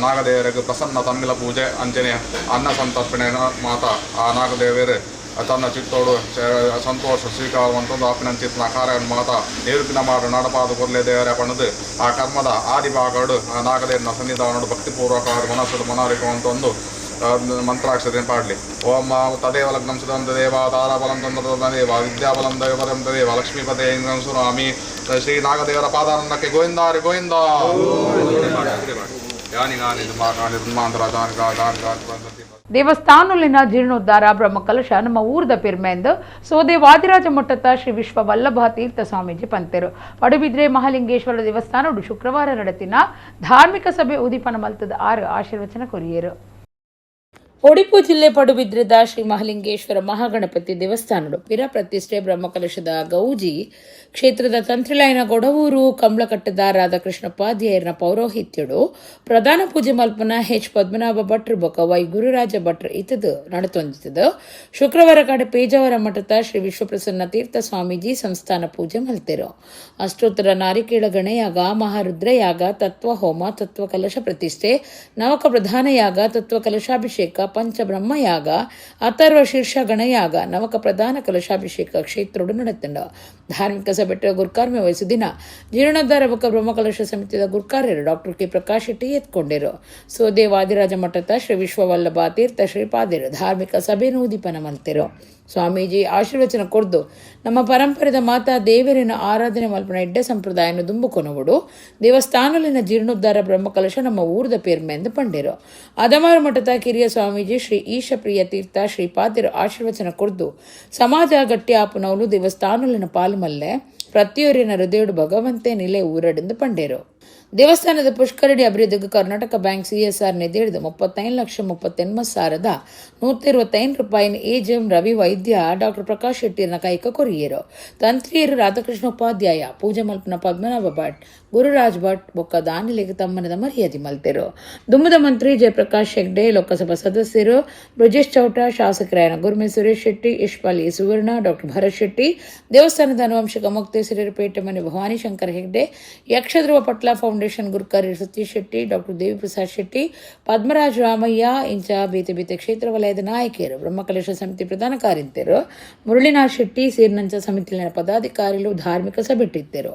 S10: ನಾಗದೇವರಿಗೆ ಪ್ರಸನ್ನ ತಮ್ಮಿಲ ಪೂಜೆ ಅಂಚನೆ ಅನ್ನ ಸಂತರ್ಪಣೆ ಮಾತ ಆ ನಾಗದೇವರು ತನ್ನ ಚಿತ್ತೋಡು ಸಂತೋಷ ಸ್ವೀಕಾರವಂತಂದು ಆಪಿನಂಚಿತ್ನ ಕಾರ್ಯ ಮಾತ ನಿರೂಪಿನ ಮಾಡು ನಡಪಾದ ಕೊರ್ಲೆ ದೇವರ ಪಣದು ಆ ಕರ್ಮದ ಆದಿಭಾಗಡು ಆ ನಾಗದೇವನ ಸನ್ನಿಧಾನಡು ಭಕ್ತಿಪೂರ್ವಕ ಮನಸ್ಸು ಮನೋರಿಕವಂತೊಂದು ಮಂತ್ರಾಕ್ಷತೆ ಪಾಡಲಿ. ಓಂ ತದೇವ ಲಗ್ನಂ ಸುಧಂ ತದೇವ ತಾರಾಬಲಂ ತಂತ್ರದೇವ ವಿದ್ಯಾಬಲಂ ದೈವಬಲಂ ತದೇವ ಲಕ್ಷ್ಮೀಪದೇ ಇಂದ್ರಂ ಸುರಾಮಿ. ಶ್ರೀ ನಾಗದೇವರ ಪಾದಾನಂದಕ್ಕೆ ಗೋವಿಂದಾರಿ ಗೋವಿಂದ.
S1: ದೇವಸ್ಥಾನಲಿನ ಜೀರ್ಣೋದ್ಧಾರ ಬ್ರಹ್ಮಕಲಶ ನಮ್ಮ ಊರದ ಪೆರ್ಮೆಂದು ಸೋದೆ ವಾದಿರಾಜ ಮಠದ ಶ್ರೀ ವಿಶ್ವ ವಲ್ಲಭ ತೀರ್ಥ ಸ್ವಾಮೀಜಿ ಪಂತೆರು. ಪಡುಬಿದ್ರೆ ಮಹಾಲಿಂಗೇಶ್ವರ ದೇವಸ್ಥಾನ ಶುಕ್ರವಾರ ನಡೆತಿನ ಧಾರ್ಮಿಕ ಸಭೆ ಉದೀಪನ ಮಲ್ತದ 6 ಆಶೀರ್ವಚನ ಕೊರಿಯರು. ಒಡಿಪು ಜಿಲ್ಲೆ ಪಡುಬಿದ್ರದ ಶ್ರೀ ಮಹಾಲಿಂಗೇಶ್ವರ ಮಹಾಗಣಪತಿ ದೇವಸ್ಥಾನಡು ಪಿರ ಪ್ರತಿಷ್ಠೆ ಬ್ರಹ್ಮಕಲಶದ ಗೌಜಿ ಕ್ಷೇತ್ರದ ತಂತ್ರಿಲಾಯನ ಗೊಡವೂರು ಕಂಬಳಕಟ್ಟದ ರಾಧಾಕೃಷ್ಣೋಪಾಧ್ಯಾಯರ ಪೌರೋಹಿತ್ಯಡು ಪ್ರಧಾನ ಪೂಜೆ ಮಲ್ಪನ ಎಚ್ ಪದ್ಮನಾಭ ಭಟ್ರು ಬೊಕ್ಕ ವೈ ಗುರುರಾಜ ಭಟ್ರು ಇತದು ನಡೆತೊಂದಿತದು. ಶುಕ್ರವಾರ ಕಾಡೆ ಪೇಜಾವರ ಮಠದ ಶ್ರೀ ವಿಶ್ವಪ್ರಸನ್ನ ತೀರ್ಥ ಸ್ವಾಮೀಜಿ ಸಂಸ್ಥಾನ ಪೂಜೆ ಮಲ್ತೆರು. ಅಷ್ಟೋತ್ತರ ನಾರಿಕೇಳ ಗಣಯಾಗ, ಮಹಾರುದ್ರಯಾಗ, ತತ್ವ ಹೋಮ, ತತ್ವ ಕಲಶ ಪ್ರತಿಷ್ಠೆ, ನವಕ ಪ್ರಧಾನ ಯಾಗ, ತತ್ವ ಕಲಶಾಭಿಷೇಕ, ಪಂಚಬ್ರಹ್ಮಯಾಗ, ಅಥರ್ವ ಶೀರ್ಷ ಗಣಯಾಗ, ನವಕ ಪ್ರಧಾನ ಕಲಶಾಭಿಷೇಕ ಕ್ಷೇತ್ರೋಡು ನಡೆತಂಡ. ಧಾರ್ಮಿಕ ಸಭೆಟ್ಟ ಗುರ್ಕಾರ್ಮೆ ವಹಿಸಿದಿನ ಜೀರ್ಣೋದ್ಧಾರ ಬೊಕ್ಕ ಬ್ರಹ್ಮಕಲಶ ಸಮಿತಿಯ ಗುರ್ಕಾರ್ಯರು ಡಾಕ್ಟರ್ ಕೆ ಪ್ರಕಾಶ್ ಶೆಟ್ಟಿ ಎತ್ಕೊಂಡಿರು. ಸೋದೆ ವಾದಿರಾಜ ಮಠದ ಶ್ರೀ ವಿಶ್ವವಲ್ಲಭ ತೀರ್ಥ ಶ್ರೀಪಾದಿರು ಧಾರ್ಮಿಕ ಸಭೆಯನ್ನು ಉದೀಪನ ಮಲ್ತಿರು. Swamiji ಆಶೀರ್ವಚನ ಕೊರ್ದು ನಮ್ಮ ಪರಂಪರೆದ ಮಾತಾ ದೇವರಿನ ಆರಾಧನೆ ಮಲ್ಪನ ಎಡ್ಡೆ ಸಂಪ್ರದಾಯನ ದುಂಬುಕೊನವುಡು ದೇವಸ್ಥಾನಲಿನ ಜೀರ್ಣೋದ್ಧಾರ ಬ್ರಹ್ಮಕಲಶ ನಮ್ಮ ಊರದ ಪೇರ್ಮೆ ಎಂದು ಪಂಡಿರು. ಅದಮಾರು ಮಠದ ಕಿರಿಯ ಸ್ವಾಮೀಜಿ ಶ್ರೀ ಈಶಪ್ರಿಯ ತೀರ್ಥ ಶ್ರೀಪಾದಿರು ಆಶೀರ್ವಚನ ಕೊರ್ದು ಸಮಾಜ ಗಟ್ಟಿ ಆಪುನವಲು ದೇವಸ್ಥಾನಲಿನ ಪಾಲ್ಮಲ್ಲೆ ಪ್ರತಿಯೊರಿನ ಹೃದಯಡು ಭಗವಂತೆ ನಿಲೆ ಊರಡೆಂದು ಪಂಡೇರು. ದೇವಸ್ಥಾನದ ಪುಷ್ಕರಣಿ ಅಭಿವೃದ್ಧಿಗೆ ಕರ್ನಾಟಕ ಬ್ಯಾಂಕ್ ಸಿಎಸ್ಆರ್ ನಿಧಿ ಹಿಡಿದು 35,38,125 ರೂಪಾಯಿನ ಎಜಿಎಂ ರವಿ ವೈದ್ಯ ಡಾಕ್ಟರ್ ಪ್ರಕಾಶ್ ಶೆಟ್ಟಿನ ಕೈಕ ಕೊರಿಯರು. ತಂತ್ರಿಯರು ರಾಧಾಕೃಷ್ಣ ಉಪಾಧ್ಯಾಯ, ಪೂಜೆ ಮಲ್ಪನ ಪದ್ಮನಾಭ ಭಟ್, ಗುರುರಾಜ್ ಭಟ್ ಬೊಕ್ಕ ದಾನಿಲೆಗ್ ತಮ್ಮನದ ಮರ್ಯಾದೆ ಮಲ್ತೆರು. ದುಮ್ಮದ ಮಂತ್ರಿ ಜಯಪ್ರಕಾಶ್ ಹೆಗ್ಡೆ, ಲೋಕಸಭಾ ಸದಸ್ಯರು ಬ್ರಜೇಶ್ ಚೌಟ, ಶಾಸಕರಾಯನ ಗುರ್ಮೆ ಸುರೇಶ್ ಶೆಟ್ಟಿ, ಯಶ್ಪಾಲ್ ಎ ಸುವರ್ಣ, ಡಾಕ್ಟರ್ ಭರತ್ ಶೆಟ್ಟಿ, ದೇವಸ್ಥಾನದ ಅನುವಂಶಿಕ ಮೊಕ್ತೇಸರರು ಪೇಟೆ ಮನೆ ಭವಾನಿ ಶಂಕರ್ ಹೆಗ್ಡೆ, ಯಕ್ಷಧ್ರುವ ಪಟ್ಲ ಫೌಂಡೇಶನ್ ಗುರುಕಾರ್ಯ ಸತೀಶ್ ಶೆಟ್ಟಿ, ಡಾಕ್ಟರ್ ದೇವಿಪ್ರಸಾದ್ ಶೆಟ್ಟಿ, ಪದ್ಮರಾಜ್ ರಾಮಯ್ಯ ಇಂಚ ಬೇತೆ ಬೇತೆ ಕ್ಷೇತ್ರ ವಲಯದ ನಾಯಕಿಯರು, ಬ್ರಹ್ಮಕಲಶ ಸಮಿತಿ ಪ್ರಧಾನ ಕಾರ್ಯಂತೆರು ಮುರಳಿನಾಥ್ ಶೆಟ್ಟಿ ಸೇರಿನಂಚ ಸಮಿತಿಯ ಪದಾಧಿಕಾರಿಗಳು ಧಾರ್ಮಿಕ ಸಭೆಟ್ಟಿದ್ದರು.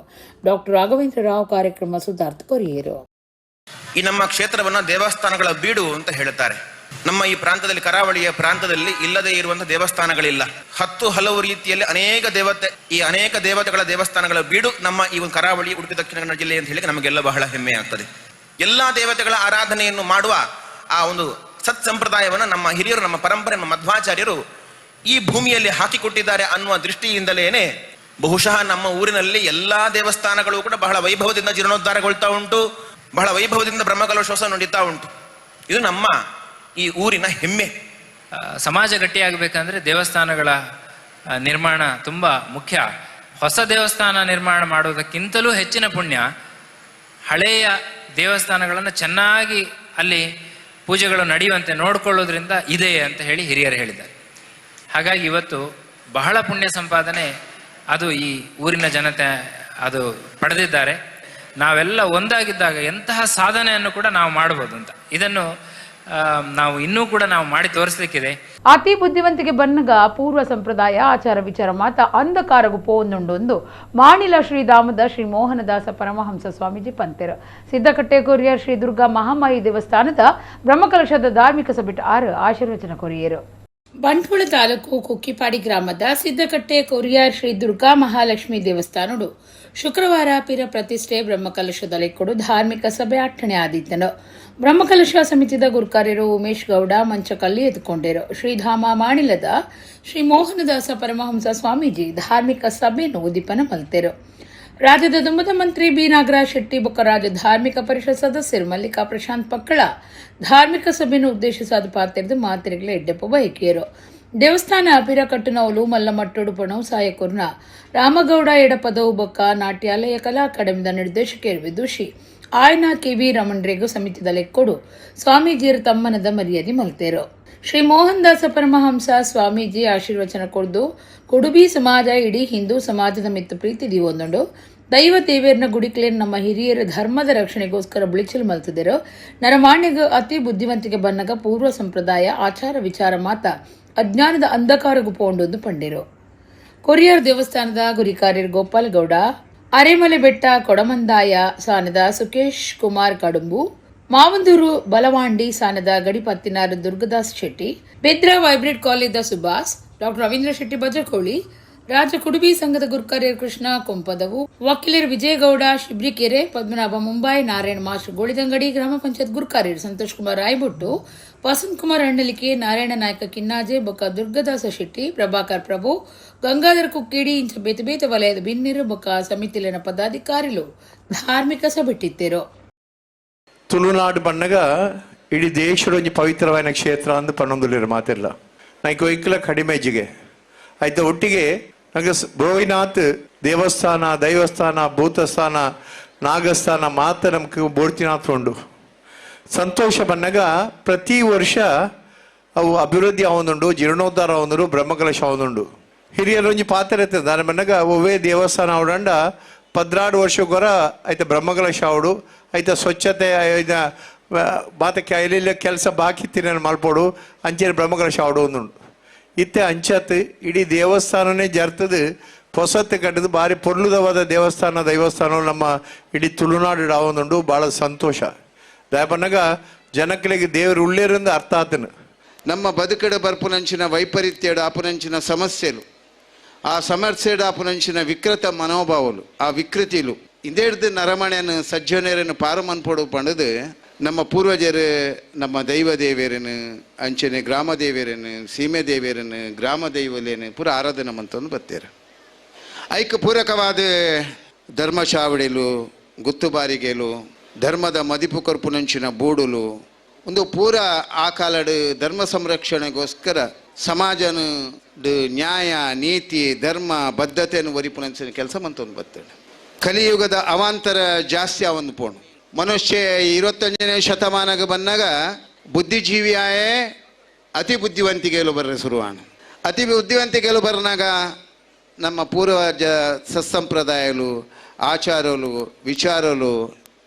S1: ಡಾಕ್ಟರ್ ರಾಘವೇಂದ್ರ ರಾವ್ ಕಾರ್ಯಕ್ರಮ ಸುಧಾರ್ಥ ಕೊರಿಯರು.
S11: ಈ ನಮ್ಮ ಕ್ಷೇತ್ರವನ್ನು ದೇವಸ್ಥಾನಗಳ ಬೀಡು ಅಂತ ಹೇಳುತ್ತಾರೆ. ನಮ್ಮ ಈ ಪ್ರಾಂತದಲ್ಲಿ, ಕರಾವಳಿಯ ಪ್ರಾಂತದಲ್ಲಿ ಇಲ್ಲದೆ ಇರುವಂತಹ ದೇವಸ್ಥಾನಗಳಿಲ್ಲ. 10 ಹಲವು ರೀತಿಯಲ್ಲಿ ಅನೇಕ ದೇವತೆ, ಈ ಅನೇಕ ದೇವತೆಗಳ ದೇವಸ್ಥಾನಗಳ ಬೀಡು ನಮ್ಮ ಈ ಒಂದು ಕರಾವಳಿ ಉಡುಪಿ ದಕ್ಷಿಣ ಕನ್ನಡ ಜಿಲ್ಲೆ ಅಂತ ಹೇಳಿ ನಮಗೆಲ್ಲ ಬಹಳ ಹೆಮ್ಮೆ ಆಗ್ತದೆ. ಎಲ್ಲಾ ದೇವತೆಗಳ ಆರಾಧನೆಯನ್ನು ಮಾಡುವ ಆ ಒಂದು ಸತ್ ಸಂಪ್ರದಾಯವನ್ನು ನಮ್ಮ ಹಿರಿಯರು, ನಮ್ಮ ಪರಂಪರೆ, ನಮ್ಮ ಮಧ್ವಾಚಾರ್ಯರು ಈ ಭೂಮಿಯಲ್ಲಿ ಹಾಕಿಕೊಟ್ಟಿದ್ದಾರೆ ಅನ್ನುವ ದೃಷ್ಟಿಯಿಂದಲೇನೆ ಬಹುಶಃ ನಮ್ಮ ಊರಿನಲ್ಲಿ ಎಲ್ಲಾ ದೇವಸ್ಥಾನಗಳು ಕೂಡ ಬಹಳ ವೈಭವದಿಂದ ಜೀರ್ಣೋದ್ಧಾರಗೊಳ್ತಾ ಉಂಟು, ಬಹಳ ವೈಭವದಿಂದ ಬ್ರಹ್ಮಕಲಶೋತ್ಸವ ನಡೀತಾ ಉಂಟು. ಇದು ನಮ್ಮ ಈ ಊರಿನ ಹೆಮ್ಮೆ.
S12: ಸಮಾಜ ಗಟ್ಟಿಯಾಗಬೇಕಂದ್ರೆ ದೇವಸ್ಥಾನಗಳ ನಿರ್ಮಾಣ ತುಂಬ ಮುಖ್ಯ. ಹೊಸ ದೇವಸ್ಥಾನ ನಿರ್ಮಾಣ ಮಾಡೋದಕ್ಕಿಂತಲೂ ಹೆಚ್ಚಿನ ಪುಣ್ಯ ಹಳೆಯ ದೇವಸ್ಥಾನಗಳನ್ನು ಚೆನ್ನಾಗಿ ಅಲ್ಲಿ ಪೂಜೆಗಳು ನಡೆಯುವಂತೆ ನೋಡಿಕೊಳ್ಳೋದ್ರಿಂದ ಇದೆ ಅಂತ ಹೇಳಿ ಹಿರಿಯರು ಹೇಳಿದ್ದಾರೆ. ಹಾಗಾಗಿ ಇವತ್ತು ಬಹಳ ಪುಣ್ಯ ಸಂಪಾದನೆ ಅದು ಈ ಊರಿನ ಜನತೆ ಅದು ಪಡೆದಿದ್ದಾರೆ. ನಾವೆಲ್ಲ ಒಂದಾಗಿದ್ದಾಗ ಎಂತಹ ಸಾಧನೆಯನ್ನು ಕೂಡ ನಾವು ಮಾಡ್ಬೋದು ಅಂತ ಇದನ್ನು ನಾವು ಇನ್ನೂ ಕೂಡ ನಾವು ಮಾಡಿ ತೋರಿಸಲಿಕ್ಕಿದೆ.
S1: ಅತಿ ಬುದ್ಧಿವಂತಿಕೆ ಬನ್ನಗ ಪೂರ್ವ ಸಂಪ್ರದಾಯ ಆಚಾರ ವಿಚಾರ ಮಾತ ಅಂಧಕಾರಗು ಪೋಂದುಂಡೊಂದು ಮಾಣಿಲ ಶ್ರೀಧಾಮದ ಶ್ರೀ ಮೋಹನದಾಸ ಪರಮಹಂಸ ಸ್ವಾಮೀಜಿ ಪಂತೆರು. ಸಿದ್ದಕಟ್ಟೆ ಕೊರಿಯರ್ ಶ್ರೀ ದುರ್ಗಾ ಮಹಾಮಾಯಿ ದೇವಸ್ಥಾನದ ಬ್ರಹ್ಮಕಲಶದ ಧಾರ್ಮಿಕ ಸಭೆಟ್ 6 ಆಶೀರ್ವಚನ ಕೊರಿಯರು. ಬಂಟ್ವಾಳ ತಾಲೂಕು ಕುಕ್ಕಿಪಾಡಿ ಗ್ರಾಮದ ಸಿದ್ದಕಟ್ಟೆ ಕೊರಿಯಾರ್ ಶ್ರೀ ದುರ್ಗಾ ಮಹಾಲಕ್ಷ್ಮಿ ದೇವಸ್ಥಾನಡು ಶುಕ್ರವಾರ ಪಿರ ಪ್ರತಿಷ್ಠೆ ಬ್ರಹ್ಮಕಲಶದ ಲೆಕ್ಕಡು ಧಾರ್ಮಿಕ ಸಭೆ ಅಟ್ಟಣೆ ಆದಿತ್ತನು. ಬ್ರಹ್ಮಕಲಶ ಸಮಿತಿದ ಗುರುಕಾರ್ಯರು ಉಮೇಶ್ ಗೌಡ ಮಂಚಕಲ್ಲಿ ಎದ್ಕೊಂಡಿರು. ಶ್ರೀಧಾಮ ಮಾಣಿಲದ ಶ್ರೀ ಮೋಹನದಾಸ ಪರಮಹಂಸ ಸ್ವಾಮೀಜಿ ಧಾರ್ಮಿಕ ಸಭೆಯನ್ನು ಉದ್ದೀಪನ ಮಲ್ತೆರು. ರಾಜ್ಯದ ದುಮ್ಮದ ಮಂತ್ರಿ ಬಿ ನಾಗರಾಜ್ ಶೆಟ್ಟಿ ಬೊಕ್ಕ ರಾಜ್ಯ ಧಾರ್ಮಿಕ ಪರಿಷತ್ ಸದಸ್ಯರು ಮಲ್ಲಿಕಾ ಪ್ರಶಾಂತ್ ಪಕ್ಕಳ ಧಾರ್ಮಿಕ ಸಭೆಯನ್ನು ಉದ್ದೇಶಿಸಾದ ಪಾತ್ರೆದು ಮಾತ್ರೆಗಳ ಎಡ್ಡೆಪ್ಪ ಬಯಕಿಯರು. ದೇವಸ್ಥಾನ ಪಿರಕಟ್ಟುನವಲು ಮಲ್ಲಮಟ್ಟೋಡು ಪಣವು ಸಾಯಕುರ್ನ ರಾಮಗೌಡ ಎಡಪದವು ಬೊಕ್ಕ ನಾಟ್ಯಾಲಯ ಕಲಾ ಅಕಾಡೆಮಿದ ನಿರ್ದೇಶಕಿಯರು ವಿದುಷಿ ಆಯನ ಕೆವಿ ರಮಣ್ರೇಗು ಸಮಿತಿದ ಲೆಕ್ಕೊಡು ಸ್ವಾಮೀಜಿಯರು ತಮ್ಮನದ ಮರ್ಯಾದೆ ಮಲ್ತೇರು. ಶ್ರೀ ಮೋಹನ್ ದಾಸ ಪರಮಹಂಸ ಸ್ವಾಮೀಜಿ ಆಶೀರ್ವಚನ ಕೊಡ್ದು ಕುಡುಬಿ ಸಮಾಜ ಇಡೀ ಹಿಂದೂ ಸಮಾಜದ ಮಿತ್ತು ಪ್ರೀತಿ ದೀವೊಂದುಂಡು. ದೈವ ದೇವೇರ್ನ ಗುಡಿಕ್ಲೇನ್ ನಮ್ಮ ಹಿರಿಯರ ಧರ್ಮದ ರಕ್ಷಣೆಗೋಸ್ಕರ ಬುಳಿಚಲು ಮಲ್ತಿದ್ದರು. ನರಮಾಣ್ಯಗ ಅತಿ ಬುದ್ಧಿವಂತಿಕೆ ಬನ್ನಗ ಪೂರ್ವ ಸಂಪ್ರದಾಯ ಆಚಾರ ವಿಚಾರ ಮಾತ ಅಜ್ಞಾನದ ಅಂಧಕಾರಗು ಪೋಂಡೊಂದು ಪಂಡಿರು. ಕೊರಿಯರ್ ದೇವಸ್ಥಾನದ ಗುರಿಕಾರ್ಯರ್ ಗೋಪಾಲಗೌಡ, ಅರೆಮಲೆ ಬೆಟ್ಟ ಕೊಡಮಂದಾಯ ಸಾನದ ಸುಕೇಶ್ ಕುಮಾರ್ ಕಡುಂಬು, ಮಾವಂದೂರು ಬಲವಾಂಡಿ ಸಾನದ ಗಡಿಪತ್ತಿನಾರ್ ದುರ್ಗದಾಸ್ ಶೆಟ್ಟಿ, ಬೆದ್ರ ವೈಬ್ರೇಟ್ ಕಾಲೇಜದ ಸುಭಾಷ್, ಡಾಕ್ಟರ್ ರವೀಂದ್ರ ಶೆಟ್ಟಿ ಬಜಕೋಳಿ, ರಾಜ ಕುಡುಬಿ ಸಂಘದ ಗುರುಕಾರ್ಯರ್ ಕೃಷ್ಣ ಕೊಂಪದವು, ವಕೀಲರು ವಿಜಯಗೌಡ ಶಿಬ್ರಿಕೆರೆ, ಪದ್ಮನಾಭ ಮುಂಬೈ, ನಾರಾಯಣ ಮಾಸ್ಟರ್ ಗೋಳಿದಂಗಡಿ, ಗ್ರಾಮ ಪಂಚಾಯತ್ ಗುರುಕಾರ್ಯರು ಸಂತೋಷ್ ಕುಮಾರ್ ರಾಯಬೊಟ್ಟು, ವಸಂತ್ ಕುಮಾರ್ ಅಣ್ಣಲಿಕೆ, ನಾರಾಯಣ ನಾಯಕ ಕಿನ್ನಾಜೆ, ಬೊಕ್ಕ ದುರ್ಗದಾಸ ಶೆಟ್ಟಿ, ಪ್ರಭಾಕರ್ ಪ್ರಭು, ಗಂಗಾಧರ್ ಕುಕ್ಕೇಡಿ ಇಂಚ ಬೇತೆ ಬೇತೆ ವಲಯದ ಬಿನ್ನಿರು ಬೊಕ್ಕ ಸಮಿತಿಲಿನ ಪದಾಧಿಕಾರಿಲು ಧಾರ್ಮಿಕ ಸಭೆಟ್ಟಿದ್ದರು.
S13: ತುಳುನಾಡು ಬಣ್ಣಗ ಇಡೀ ದೇಶದ ಪವಿತ್ರವಾದ ಕ್ಷೇತ್ರ ಅಂದು ಪನ್ನೊಂದುಲಿರು ಮಾತಿಲ್ಲ ನೈಕ್ ಒಯ್ಕಲ ಕಡಿಮೆಜಿಗೆ ಆಯ್ತ ಒಟ್ಟಿಗೆ ನಂಗೆ ಗೋವಿನಾಥ್ ದೇವಸ್ಥಾನ, ದೈವಸ್ಥಾನ, ಭೂತಸ್ಥಾನ, ನಾಗಸ್ಥಾನ ಮಾತ್ರ ನಮ್ಗೆ ಬೋಡ್ತಿನಾಥ್ ಉಂಡು. ಸಂತೋಷ ಬನ್ನಗ ಪ್ರತಿ ವರ್ಷ ಅವು ಅಭಿವೃದ್ಧಿ ಆವೊಂದುಂಡು, ಜೀರ್ಣೋದ್ಧಾರ ಆವೊಂದುಂಡು, ಬ್ರಹ್ಮಕಲಶ ಆವೊಂದುಂಡು. ಹಿರಿಯರೊಂಜಿ ಪಾತ್ರ ಇರ್ತದೆ ದಾನ ಬನ್ನಗ ಒವ್ವೇ ದೇವಸ್ಥಾನ ಅವಡಂಡ 14 ವರ್ಷಕ್ಕೊರ ಆಯ್ತ ಬ್ರಹ್ಮಕಲಶ ಅವಡು, ಆಯ್ತ ಸ್ವಚ್ಛತೆ ಐದ ಬಾತಕ್ಕೆ ಎಲ್ಲೆಲ್ಲ ಕೆಲಸ ಬಾಕಿ ತಿನ್ನ ಮಲ್ಪೋಡು ಅಂಚೆ ಬ್ರಹ್ಮಕಲಶ ಅವಡು ಒಂದುಂಡು. ಇತ್ತೆ ಅಂಚತ್ ಇಡೀ ದೇವಸ್ಥಾನನೇ ಜರ್ತದು ಹೊಸತ್ತು ಕಟ್ಟದು ಭಾರಿ ಪೊರ್ಲುದವಾದ ದೇವಸ್ಥಾನ ದೈವಸ್ಥಾನ ನಮ್ಮ ಇಡೀ ತುಳುನಾಡು ಆವೊಂದುಂಡು. ಭಾಳ ಸಂತೋಷ. ದಯಪನ್ನಗ ಜನಕ್ಕಳಿಗೆ ದೇವರು ಉಳ್ಳೇರಿಂದ ಅರ್ಥ ಆತನು.
S5: ನಮ್ಮ ಬದುಕಡ ಬರ್ಪುನಂಚಿನ ವೈಪರೀತ್ಯಡು ಆಪುನಂಚಿನ ಸಮಸ್ಯೆಲು, ಆ ಸಮಸ್ಯೆಡು ಆಪುನಂಚಿನ ವಿಕೃತ ಮನೋಭಾವಲು, ಆ ವಿಕೃತಿಲು ಇಂದೇಡ್ದು ನರಮಣೆಯನ್ನು ಸಜ್ಜನರನ್ನು ಪಾರಮನ್ಪೊಡು ಪಂಡದು ನಮ್ಮ ಪೂರ್ವಜರು ನಮ್ಮ ದೈವ ದೇವೇರನು ಅಂಚನೆ ಗ್ರಾಮ ದೇವೇರನು ಸೀಮೆ ದೇವೇರನು ಗ್ರಾಮ ದೈವಲೇನು ಪೂರ ಆರಾಧನೆ ಮಂತೊಂದು ಬತ್ತೇರು. ಐಕ್ ಪೂರಕವಾದ ಧರ್ಮಶಾವಡಿಲು, ಗುತ್ತುಬಾರಿಗೆಲು, ಧರ್ಮದ ಮದಿಪು ಕೊರ್ಪುನಂಚಿನ ಬೂಡುಲು ಒಂದು ಪೂರ ಆ ಕಾಲಡು ಧರ್ಮ ಸಂರಕ್ಷಣೆಗೋಸ್ಕರ ಸಮಾಜನ ನ್ಯಾಯ ನೀತಿ ಧರ್ಮ ಬದ್ಧತೆಯನ್ನು ಒರಿಪುನಂಚಿನ ಕೆಲಸ ಮಂತೊಂದು ಬತ್ತೇನೆ. ಕಲಿಯುಗದ ಅವಾಂತರ ಜಾಸ್ತಿ ಆವೊಂದು ಪೋಣು ಮನುಷ್ಯ 21ನೇ ಶತಮಾನಕ್ಕೆ ಬಂದಾಗ ಬುದ್ಧಿಜೀವಿಯಾಯೇ ಅತಿ ಬುದ್ಧಿವಂತಿಕೆಯಲು ಬರ್ರೆ ಶುರುವಾಣ. ಅತಿ ಬುದ್ಧಿವಂತಿಕೆಯಲು ಬರ್ನಾಗ ನಮ್ಮ ಪೂರ್ವಜ ಸತ್ಸಂಪ್ರದಾಯಲು, ಆಚಾರಲು, ವಿಚಾರಲು,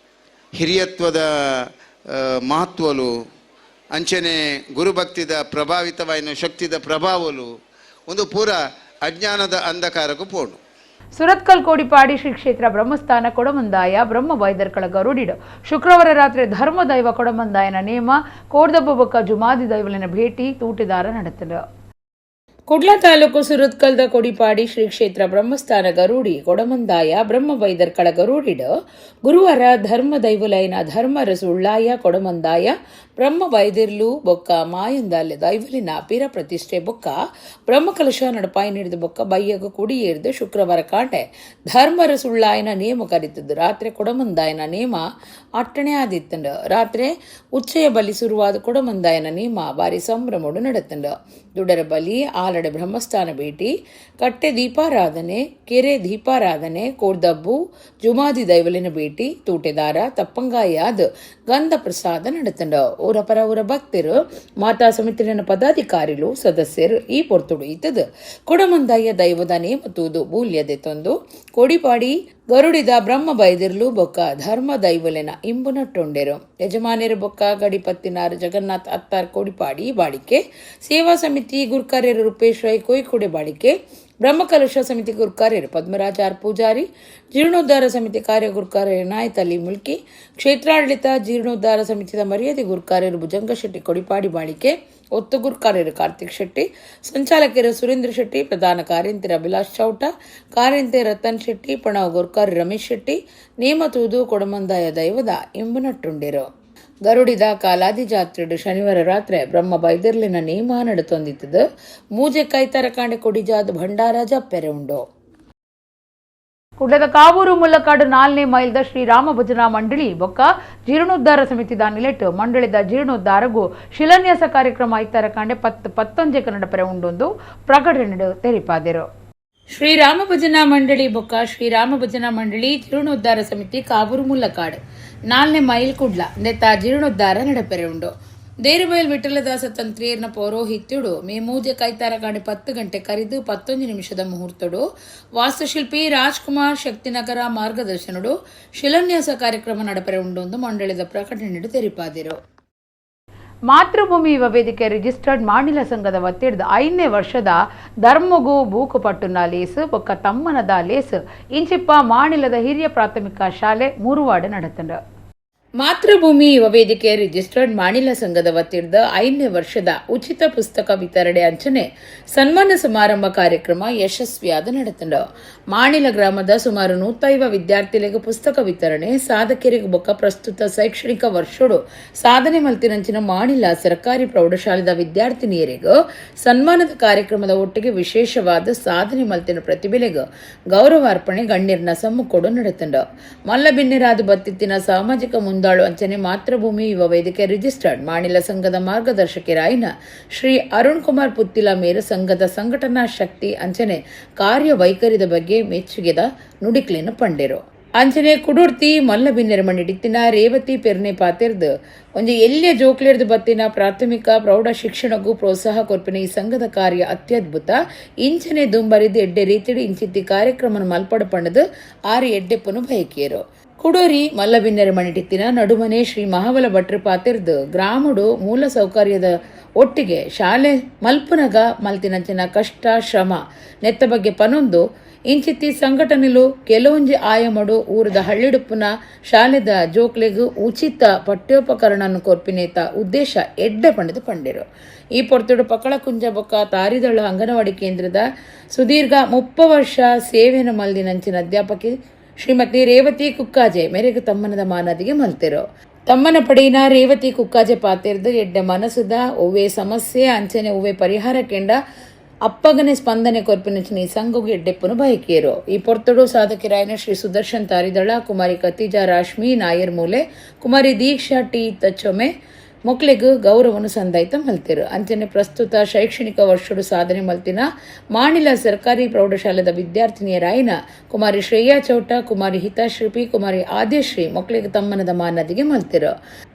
S5: ಹಿರಿಯತ್ವದ ಮಹತ್ವಲು, ಅಂಚನೆ ಗುರುಭಕ್ತಿದ ಪ್ರಭಾವಿತವಾಯಿನ ಶಕ್ತಿದ ಪ್ರಭಾವಲು ಒಂದು ಪೂರ ಅಜ್ಞಾನದ ಅಂಧಕಾರಕ್ಕೂ ಪೋಣು.
S1: ಸುರತ್ಕಲ್ ಕೋಡಿಪಾಡಿ ಶ್ರೀ ಕ್ಷೇತ್ರ ಬ್ರಹ್ಮಸ್ಥಾನ ಕೊಡಮಂದಾಯ ಬ್ರಹ್ಮ ಬೈದರ್ಕಳ ಗರುಡಿಡು ಶುಕ್ರವಾರ ರಾತ್ರಿ ಧರ್ಮದೈವ ಕೊಡಮಂದಾಯನ ನೇಮ ಕೋಡ್ದಬ್ಬ ಬೊಕ್ಕ ಜುಮಾದಿ ದೈವಲಿನ ಭೇಟಿ ತೂಟಿದಾರ ನಡೆತನು. ಕುಡ್ಲ ತಾಲೂಕು ಸುರತ್ಕಲ್ದ ಕೊಡಿಪಾಡಿ ಶ್ರೀ ಕ್ಷೇತ್ರ ಬ್ರಹ್ಮಸ್ಥಾನ ಗರುಡಿ ಕೊಡಮಂದಾಯ ಬ್ರಹ್ಮ ಬೈದರ್ಕಳ ಗರುಡಿಡು ಗುರುವಾರ ಧರ್ಮ ದೈವಲೈನ ಧರ್ಮರಸು ಉಳ್ಳಾಯ ಕೊಡಮಂದಾಯ ಬ್ರಹ್ಮ ಬೈದಿರ್ಲು ಬೊಕ್ಕ ಮಾಯಂದಾಲೆ ದೈವಲಿನ ಪೀರ ಪ್ರತಿಷ್ಠೆ ಬೊಕ್ಕ ಬ್ರಹ್ಮಕಲಶ ನಡಪಾಯಿ ನೀಡಿದ ಬೊಕ್ಕ ಬಯ್ಯಗ ಕುಡಿಯೇರಿದು ಶುಕ್ರವಾರ ಕಾಂಡೆ ಧರ್ಮರಸುಳ್ಳಾಯನ ನೇಮ ಕರಿತದ್ದು. ರಾತ್ರಿ ಕೊಡಮಂದಾಯನ ನೇಮ ಅಟ್ಟಣೆ ಆದಿತ್ತಂಡು. ರಾತ್ರಿ ಉಚ್ಚಯ ಬಲಿ ಶುರುವಾದ ಕೊಡಮಂದಾಯನ ನೇಮ ಬಾರಿ ಸಂಭ್ರಮೋಡು ನಡೆತಂಡು. ದುಡರ ಬಲಿ, ಆಲಡೆ ಬ್ರಹ್ಮಸ್ಥಾನ ಭೇಟಿ, ಕಟ್ಟೆ ದೀಪಾರಾಧನೆ, ಕೆರೆ ದೀಪಾರಾಧನೆ, ಕೋಡ್ದಬ್ಬು ಜುಮಾದಿ ದೈವಲಿನ ಭೇಟಿ, ತೂಟೆದಾರ ತಪ್ಪಂಗಾಯಾದ ಗಂಧ ಪ್ರಸಾದ ನಡೆತಂಡು. ಊರ ಪರ ಊರ ಭಕ್ತರು, ಮಾತಾ ಸಮಿತಿನ ಪದಾಧಿಕಾರಿಗಳು, ಸದಸ್ಯರು ಈ ಪೊರ್ತುಡು ಇತ್ತದು ಕೊಡಮಂದಾಯ ದೈವದ ನೇಮತೂದು ಬೂಲ್ಯದೆ ತಂದು ಕೊಡಿಪಾಡಿ ಗರುಡಿದ ಬ್ರಹ್ಮ ಬೈದಿರ್ಲು ಬೊಕ್ಕ ಧರ್ಮ ದೈವಲೆನ ಇಂಬು ನಟ್ಟೊಂಡೆರು. ಯಜಮಾನ್ಯರು ಬೊಕ್ಕ ಗಡಿಪತ್ತಿನಾರು ಜಗನ್ನಾಥ್ ಅತ್ತಾರ್ ಕೋಡಿಪಾಡಿ ಬಾಡಿಕೆ, ಸೇವಾ ಸಮಿತಿ ಗುರ್ಕಾರ್ಯರು ರೂಪೇಶ್ ರೈ ಕೊಯ್ಕುಡೆ ಬಾಡಿಕೆ, ಬ್ರಹ್ಮಕಲಶ ಸಮಿತಿ ಗುರ್ಕಾರ್ಯರು ಪದ್ಮರಾಜ್ ಆರ್ ಪೂಜಾರಿ, ಜೀರ್ಣೋದ್ಧಾರ ಸಮಿತಿ ಕಾರ್ಯ ನಾಯತ್ ಅಲಿ ಮುಲ್ಕಿ, ಕ್ಷೇತ್ರಾಡಳಿತ ಜೀರ್ಣೋದ್ಧಾರ ಸಮಿತಿಯ ಮರ್ಯಾದೆ ಗುರ್ಕಾರ್ಯರು ಭುಜಂಗ ಶೆಟ್ಟಿ ಕೊಡಿಪಾಡಿ ಬಾಳಿಕೆ, ಒತ್ತು ಗುರ್ಕಾರ್ಯರು ಕಾರ್ತಿಕ್ ಶೆಟ್ಟಿ, ಸಂಚಾಲಕರು ಸುರೇಂದ್ರ ಶೆಟ್ಟಿ, ಪ್ರಧಾನ ಕಾರ್ಯಂತೆ ಅಭಿಲಾಷ್ ಚೌಟ, ಕಾರ್ಯಂತೆ ರತನ್ ಶೆಟ್ಟಿ, ಪಣವ ಗುರ್ಕಾರಿ ರಮೇಶ್ ಶೆಟ್ಟಿ, ನೇಮತೂದು ಕೊಡಮಂದಾಯ ದೈವದ ಇಂಬು ನಟ್ಟುಂಡಿರು. ಗರುಡಿದ ಕಾಲಾದಿ ಜಾತ್ರೆಡು ಶನಿವಾರ ರಾತ್ರಿ ಬ್ರಹ್ಮ ಬೈದರ್ಲಿನ ನೇಮ ನಡತೊಂದಿತ್ತದು. ಮೂಜೆ ಕೈತರ ಕಾಂಡೆ ಕೊಡಿಜಾದ ಭಂಡಾರ ಜಪ್ಪೆರೆ ಉಂಡು. ಕುಡ್ಲದ ಕಾವೂರು ಮುಲ್ಲಕಾಡು 4ನೇ ಮೈಲ್ದ ಶ್ರೀರಾಮ ಭಜನಾ ಮಂಡಳಿ ಬೊಕ್ಕ ಜೀರ್ಣೋದ್ಧಾರ ಸಮಿತಿದ ನಿಲೆಟ್ ಮಂಡಳಿದ ಜೀರ್ಣೋದ್ಧಾರಗೂ ಶಿಲಾನ್ಯಾಸ ಕಾರ್ಯಕ್ರಮ ಐತಾರ ಕಾಂಡೆ 10:11 ನಡಪರೆ ಉಂಡೊಂದು ಪ್ರಕಟಣೆ ತೆರಿಪಾದಿರು. ಶ್ರೀರಾಮ ಭಜನಾ ಮಂಡಳಿ ಬೊಕ್ಕ ಶ್ರೀರಾಮ ಭಜನಾ ಮಂಡಳಿ ಜೀರ್ಣೋದ್ಧಾರ ಸಮಿತಿ ಕಾವೂರು ಮುಲ್ಲಕಾಡು 4ನೇ ಮೈಲ್ ಕುಡ್ಲ ನೆತ್ತ ಜೀರ್ಣೋದ್ಧಾರ ನಡಪೆರೆ ಉಂಡು. ದೇರುಬೈಲ್ ವಿಠಲದಾಸ ತಂತ್ರಿಯರ್ನ ಪೌರೋಹಿತ್ಯುಡು ಮೇ ಮೂಜೆ ಕೈತಾರ ಕಾಂಡೆ 10 ಗಂಟೆ ಕರಿದು 11 ನಿಮಿಷದ ಮುಹೂರ್ತಡು ವಾಸ್ತುಶಿಲ್ಪಿ ರಾಜ್ಕುಮಾರ್ ಶಕ್ತಿನಗರ ಮಾರ್ಗದರ್ಶನಡು ಶಿಲಾನ್ಯಾಸ ಕಾರ್ಯಕ್ರಮ ನಡಪೆರೆ ಉಂಡು ಮಂಡಳಿದ ಪ್ರಕಟಣೆ ತೆರಿಪಾದಿರು. ಮಾತೃಭೂಮಿ ಯುವ ವೇದಿಕೆ ರಿಜಿಸ್ಟರ್ಡ್ ಮಾಣಿಲ ಸಂಘದ ವತಿಡ್ದ 5ನೇ ವರ್ಷದ ಧರ್ಮಗು ಬೂಕುಪಟ್ಟುನ ಲೇಸು ಬೊಕ್ಕ ತಮ್ಮನದ ಲೇಸು ಇಂಚಿಪ್ಪ ಮಾಣಿಲದ ಹಿರಿಯ ಪ್ರಾಥಮಿಕ ಶಾಲೆ ಮೂರುವಾಡು ನಡೆತಂಡು. ಮಾತೃಭೂಮಿ ಯುವ ವೇದಿಕೆ ರಿಜಿಸ್ಟರ್ಡ್ ಮಾಣಿಲ ಸಂಘದ ವತಿಯಿಂದ 5ನೇ ವರ್ಷದ ಉಚಿತ ಪುಸ್ತಕ ವಿತರಣೆ ಅಂಚನೆ ಸನ್ಮಾನ ಸಮಾರಂಭ ಕಾರ್ಯಕ್ರಮ ಯಶಸ್ವಿಯಾದ ನಡೆತಂಡು. ಮಾಣಿಲ ಗ್ರಾಮದ ಸುಮಾರು 150 ವಿದ್ಯಾರ್ಥಿಗಳಿಗೆ ಪುಸ್ತಕ ವಿತರಣೆ, ಸಾಧಕರಿಗೆ ಬೊಕ್ಕ ಪ್ರಸ್ತುತ ಶೈಕ್ಷಣಿಕ ವರ್ಷಡು ಸಾಧನೆ ಮಲ್ತಿನಂಚಿನ ಮಾಣಿಲ ಸರ್ಕಾರಿ ಪ್ರೌಢಶಾಲೆದ ವಿದ್ಯಾರ್ಥಿನಿಯರಿಗೂ ಸನ್ಮಾನದ ಕಾರ್ಯಕ್ರಮದ ಒಟ್ಟಿಗೆ ವಿಶೇಷವಾದ ಸಾಧನೆ ಮಲ್ತಿನ ಪ್ರತಿಭೆಲೆಗೂ ಗೌರವಾರ್ಪಣೆ ಗಣ್ಯರ್ನ ಸಮ್ಮುಖೋಡು ನಡೆತಂಡು. ಮಲ್ಲಬಿನ್ನೆರಾದ ಬತ್ತಿತ್ತಿನ ಸಾಮಾಜಿಕ ಮುಂದಾಳು ಅಂಚನೆ ಮಾತೃಭೂಮಿ ಯುವ ವೇದಿಕೆ ರಿಜಿಸ್ಟರ್ಡ್ ಮಾಣಿಲ ಸಂಘದ ಮಾರ್ಗದರ್ಶಕರಾಯಿನ ಶ್ರೀ ಅರುಣ್ ಕುಮಾರ್ ಪುತ್ತಿಲ ಮೇರು ಸಂಘದ ಸಂಘಟನಾ ಶಕ್ತಿ ಅಂಚನೆ ಕಾರ್ಯವೈಖರಿದ ಬಗ್ಗೆ ಮೆಚ್ಚುಗೆದ ನುಡಿಕ್ಲೇನು ಪಂಡೆರು. ಅಂಚನೆ ಕುಡುರ್ತಿ ಮಲ್ಲಬಿನ್ನೆರ ಮಣ್ಣಿಡಿತ್ತಿನ ರೇವತಿ ಪೆರ್ನೆ ಪಾತೆರ್ದು ಒಂಜಿ ಎಲ್ಲಿಯ ಜೋಕ್ಲೇರ್ದು ಬತ್ತಿನ ಪ್ರಾಥಮಿಕ ಪ್ರೌಢ ಶಿಕ್ಷಣಕ್ಕೂ ಪ್ರೋತ್ಸಾಹ ಕೊರ್ಪಿನ ಈ ಸಂಘದ ಕಾರ್ಯ ಅತ್ಯದ್ಭುತ. ಇಂಚನೆ ದುಂಬರಿದು ಎಡ್ಡೆ ರೀತಿಡು ಇಂಚಿತ್ತಿ ಕಾರ್ಯಕ್ರಮನ ಮಲ್ಪಡ ಪಂಡದು ಆರು ಎಡ್ಡೆಪ್ಪನು ಬಯಕಿಯರು. ಕುಡೋರಿ ಮಲ್ಲಬಿನ್ನೆರ ಮಣಿಟಿತ್ತಿನ ನಡುಮನೆ ಶ್ರೀ ಮಹಾಬಲ ಭಟ್ರು ಪಾತೆರ್ದು ಗ್ರಾಮಡು ಮೂಲ ಸೌಕರ್ಯದ ಒಟ್ಟಿಗೆ ಶಾಲೆ ಮಲ್ಪನಗ ಮಲ್ತಿನಂಚಿನ ಕಷ್ಟ ಶ್ರಮ ನೆತ್ತ ಬಗ್ಗೆ ಪನೊಂದು ಇಂಚಿತ್ತಿ ಸಂಘಟನೆಲು ಕೆಲವೊಂಜಿ ಆಯಮಡು ಊರದ ಹಳ್ಳಿಡುಪ್ಪುನ ಶಾಲೆದ ಜೋಕ್ಲೆಗ್ ಉಚಿತ ಪಠ್ಯೋಪಕರಣನ್ನು ಕೊರ್ಪಿನೇತ ಉದ್ದೇಶ ಎಡ್ಡೆ ಪಂಡಿದು ಪಂಡಿರು. ಈ ಪೊರ್ತುಡು ಪಕಳಕುಂಜ ಬೊಕ್ಕ ತಾರಿದಳ ಅಂಗನವಾಡಿ ಕೇಂದ್ರದ ಸುದೀರ್ಘ 30 ವರ್ಷ ಸೇವೆಯನ್ನು ಮಲ್ದಿನಂಚಿನ ಅಧ್ಯಾಪಕಿ ಶ್ರೀಮತಿ ರೇವತಿ ಕುಕ್ಕಾಜೆ ಮೇರೆಗೆ ತಮ್ಮನದ ಮಾನದಿಗೆ ಮಲ್ತಿರು. ತಮ್ಮನ ಪಡೆಯಿನ ರೇವತಿ ಕುಕ್ಕಾಜೆ ಪಾತಿರ್ದು ಎಡ್ಡೆ ಮನಸುದ ಒವ್ವೆ ಸಮಸ್ಯೆ ಅಂಚನೆ ಒವ್ವೆ ಪರಿಹಾರ ಕೆಂಡ ಅಪ್ಪಗನೆ ಸ್ಪಂದನೆ ಕೊರ್ಪಿನಚಿನ ಈ ಸಂಘವು ಎಡ್ಡೆಪ್ಪನು ಬಯಕಿಯರು. ಈ ಪೊರ್ತುಡು ಸಾಧಕಿರಾಯನ ಶ್ರೀ ಸುದರ್ಶನ್ ತಾರಿದಳ, ಕುಮಾರಿ ಕತಿಜಾ ರಾಶ್ಮಿ ನಾಯರ್ ಮೂಲೆ, ಕುಮಾರಿ ದೀಕ್ಷಾ ಟಿ ತಚ್ಚೊಮೆ ಮೊಕ್ಲೆಗ್ ಗೌರವನು ಸಂದಾಯ್ತ ಮಲ್ತಿರು. ಅಂಚನೆ ಪ್ರಸ್ತುತ ಶೈಕ್ಷಣಿಕ ವರ್ಷಡು ಸಾಧನೆ ಮಲ್ತಿನ ಮಾಣಿಲ ಸರ್ಕಾರಿ ಪ್ರೌಢಶಾಲೆದ ವಿದ್ಯಾರ್ಥಿನಿಯರಾಯಿನ ಕುಮಾರಿ ಶ್ರೇಯಾ ಚೌಟ, ಕುಮಾರಿ ಹಿತಾಶ್ರೀ ಪಿ, ಕುಮಾರಿ ಆದ್ಯಶ್ರೀ ಮೊಕ್ಲೆಗ್ ತಮ್ಮನದ ಮಾನದಿಗೆ ಮಲ್ತಿರು.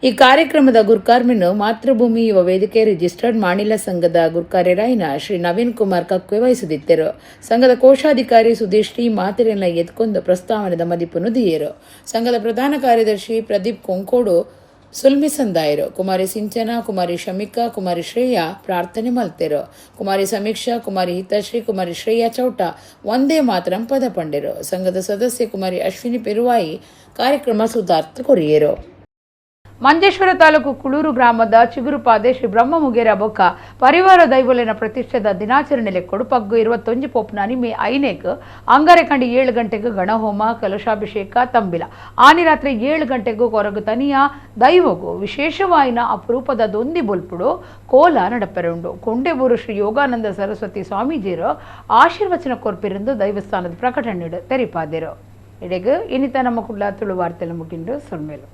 S1: ಈ ಕಾರ್ಯಕ್ರಮದ ಗುರ್ಕಾರ್ಮಿನು ಮಾತೃಭೂಮಿ ಯುವ ವೇದಿಕೆ ರಿಜಿಸ್ಟರ್ಡ್ ಮಾಣಿಲ ಸಂಘದ ಗುರ್ಕಾರ್ಯರಾಯಿನ ಶ್ರೀ ನವೀನ್ ಕುಮಾರ್ ಕಕ್ವೆ ವಹಿಸುತ್ತಿದ್ದರು. ಸಂಘದ ಕೋಶಾಧಿಕಾರಿ ಸುಧೀಶ್ ಟಿ ಮಾತೆರೆಲ್ಲ ಎದ್ಕೊಂದು ಪ್ರಸ್ತಾವನೆದ ಮದಿಪುನು ದಿಯರು. ಸಂಘದ ಪ್ರಧಾನ ಕಾರ್ಯದರ್ಶಿ ಪ್ರದೀಪ್ ಕೊಂಕೋಡು ಸುಲ್ಮಿ ಸಂದಾಯರು. ಕುಮಾರಿ ಸಿಂಚನಾ, ಕುಮಾರಿ ಶಮಿಕಾ, ಕುಮಾರಿ ಶ್ರೇಯಾ ಪ್ರಾರ್ಥನೆ ಮಲ್ತೆರು. ಕುಮಾರಿ ಸಮೀಕ್ಷಾ, ಕುಮಾರಿ ಹಿತಶ್ರೀ, ಕುಮಾರಿ ಶ್ರೇಯಾ ಚೌಟ ಒಂದೇ ಮಾತ್ರಂ ಪದ ಪಂಡೆರು. ಸಂಘದ ಸದಸ್ಯೆ ಕುಮಾರಿ ಅಶ್ವಿನಿ ಪೆರುವಾಯಿ ಕಾರ್ಯಕ್ರಮ ಸುಧಾರ್ಥ ಕೊರಿಯರು. ಮಂಜೇಶ್ವರ ತಾಲೂಕು ಕುಳೂರು ಗ್ರಾಮದ ಚಿಗುರುಪಾದೆ ಶ್ರೀ ಬ್ರಹ್ಮಮುಗೇರ ಬೊಕ್ಕ ಪರಿವಾರ ದೈವೊಲೆನ ಪ್ರತಿಷ್ಠೆದ ದಿನಾಚರಣೆ ಲೆಕ್ಕೊಡು ಪಗ್ಗು 21 ಪೋಪ್ನಾನಿ ಮೇ 5ಕ್ ಅಂಗಾರೆ ಕಂಡು 7 ಗಂಟೆಗೆ ಗಣಹೋಮ, ಕಲಶಾಭಿಷೇಕ, ತಂಬಿಲ. ಆನಿ ರಾತ್ರಿ 7 ಗಂಟೆಗೂ ಕೊರಗು ತನಿಯ ದೈವಗು ವಿಶೇಷವಾಯಿನ ಅಪರೂಪದ ದೊಂದಿ ಬೊಲ್ಪುಡು ಕೋಲ ನಡಪೆರುಂಡು. ಕೊಂಡೆಬೂರು ಶ್ರೀ ಯೋಗಾನಂದ ಸರಸ್ವತಿ ಸ್ವಾಮೀಜಿಯರು ಆಶೀರ್ವಚನ ಕೊರ್ಪಿರಂದು ದೈವಸ್ಥಾನದ ಪ್ರಕಟಣೆ ತೆರಿಪಾದಿರು. ಇಡೆಗು ಇನ್ನಿತ ನಮ್ಮ ಕುಡ್ಲ ತುಳು ವಾರ್ತೆಲ ಮುಗಿಂಡು ಸೊಲ್ಮೇಲು.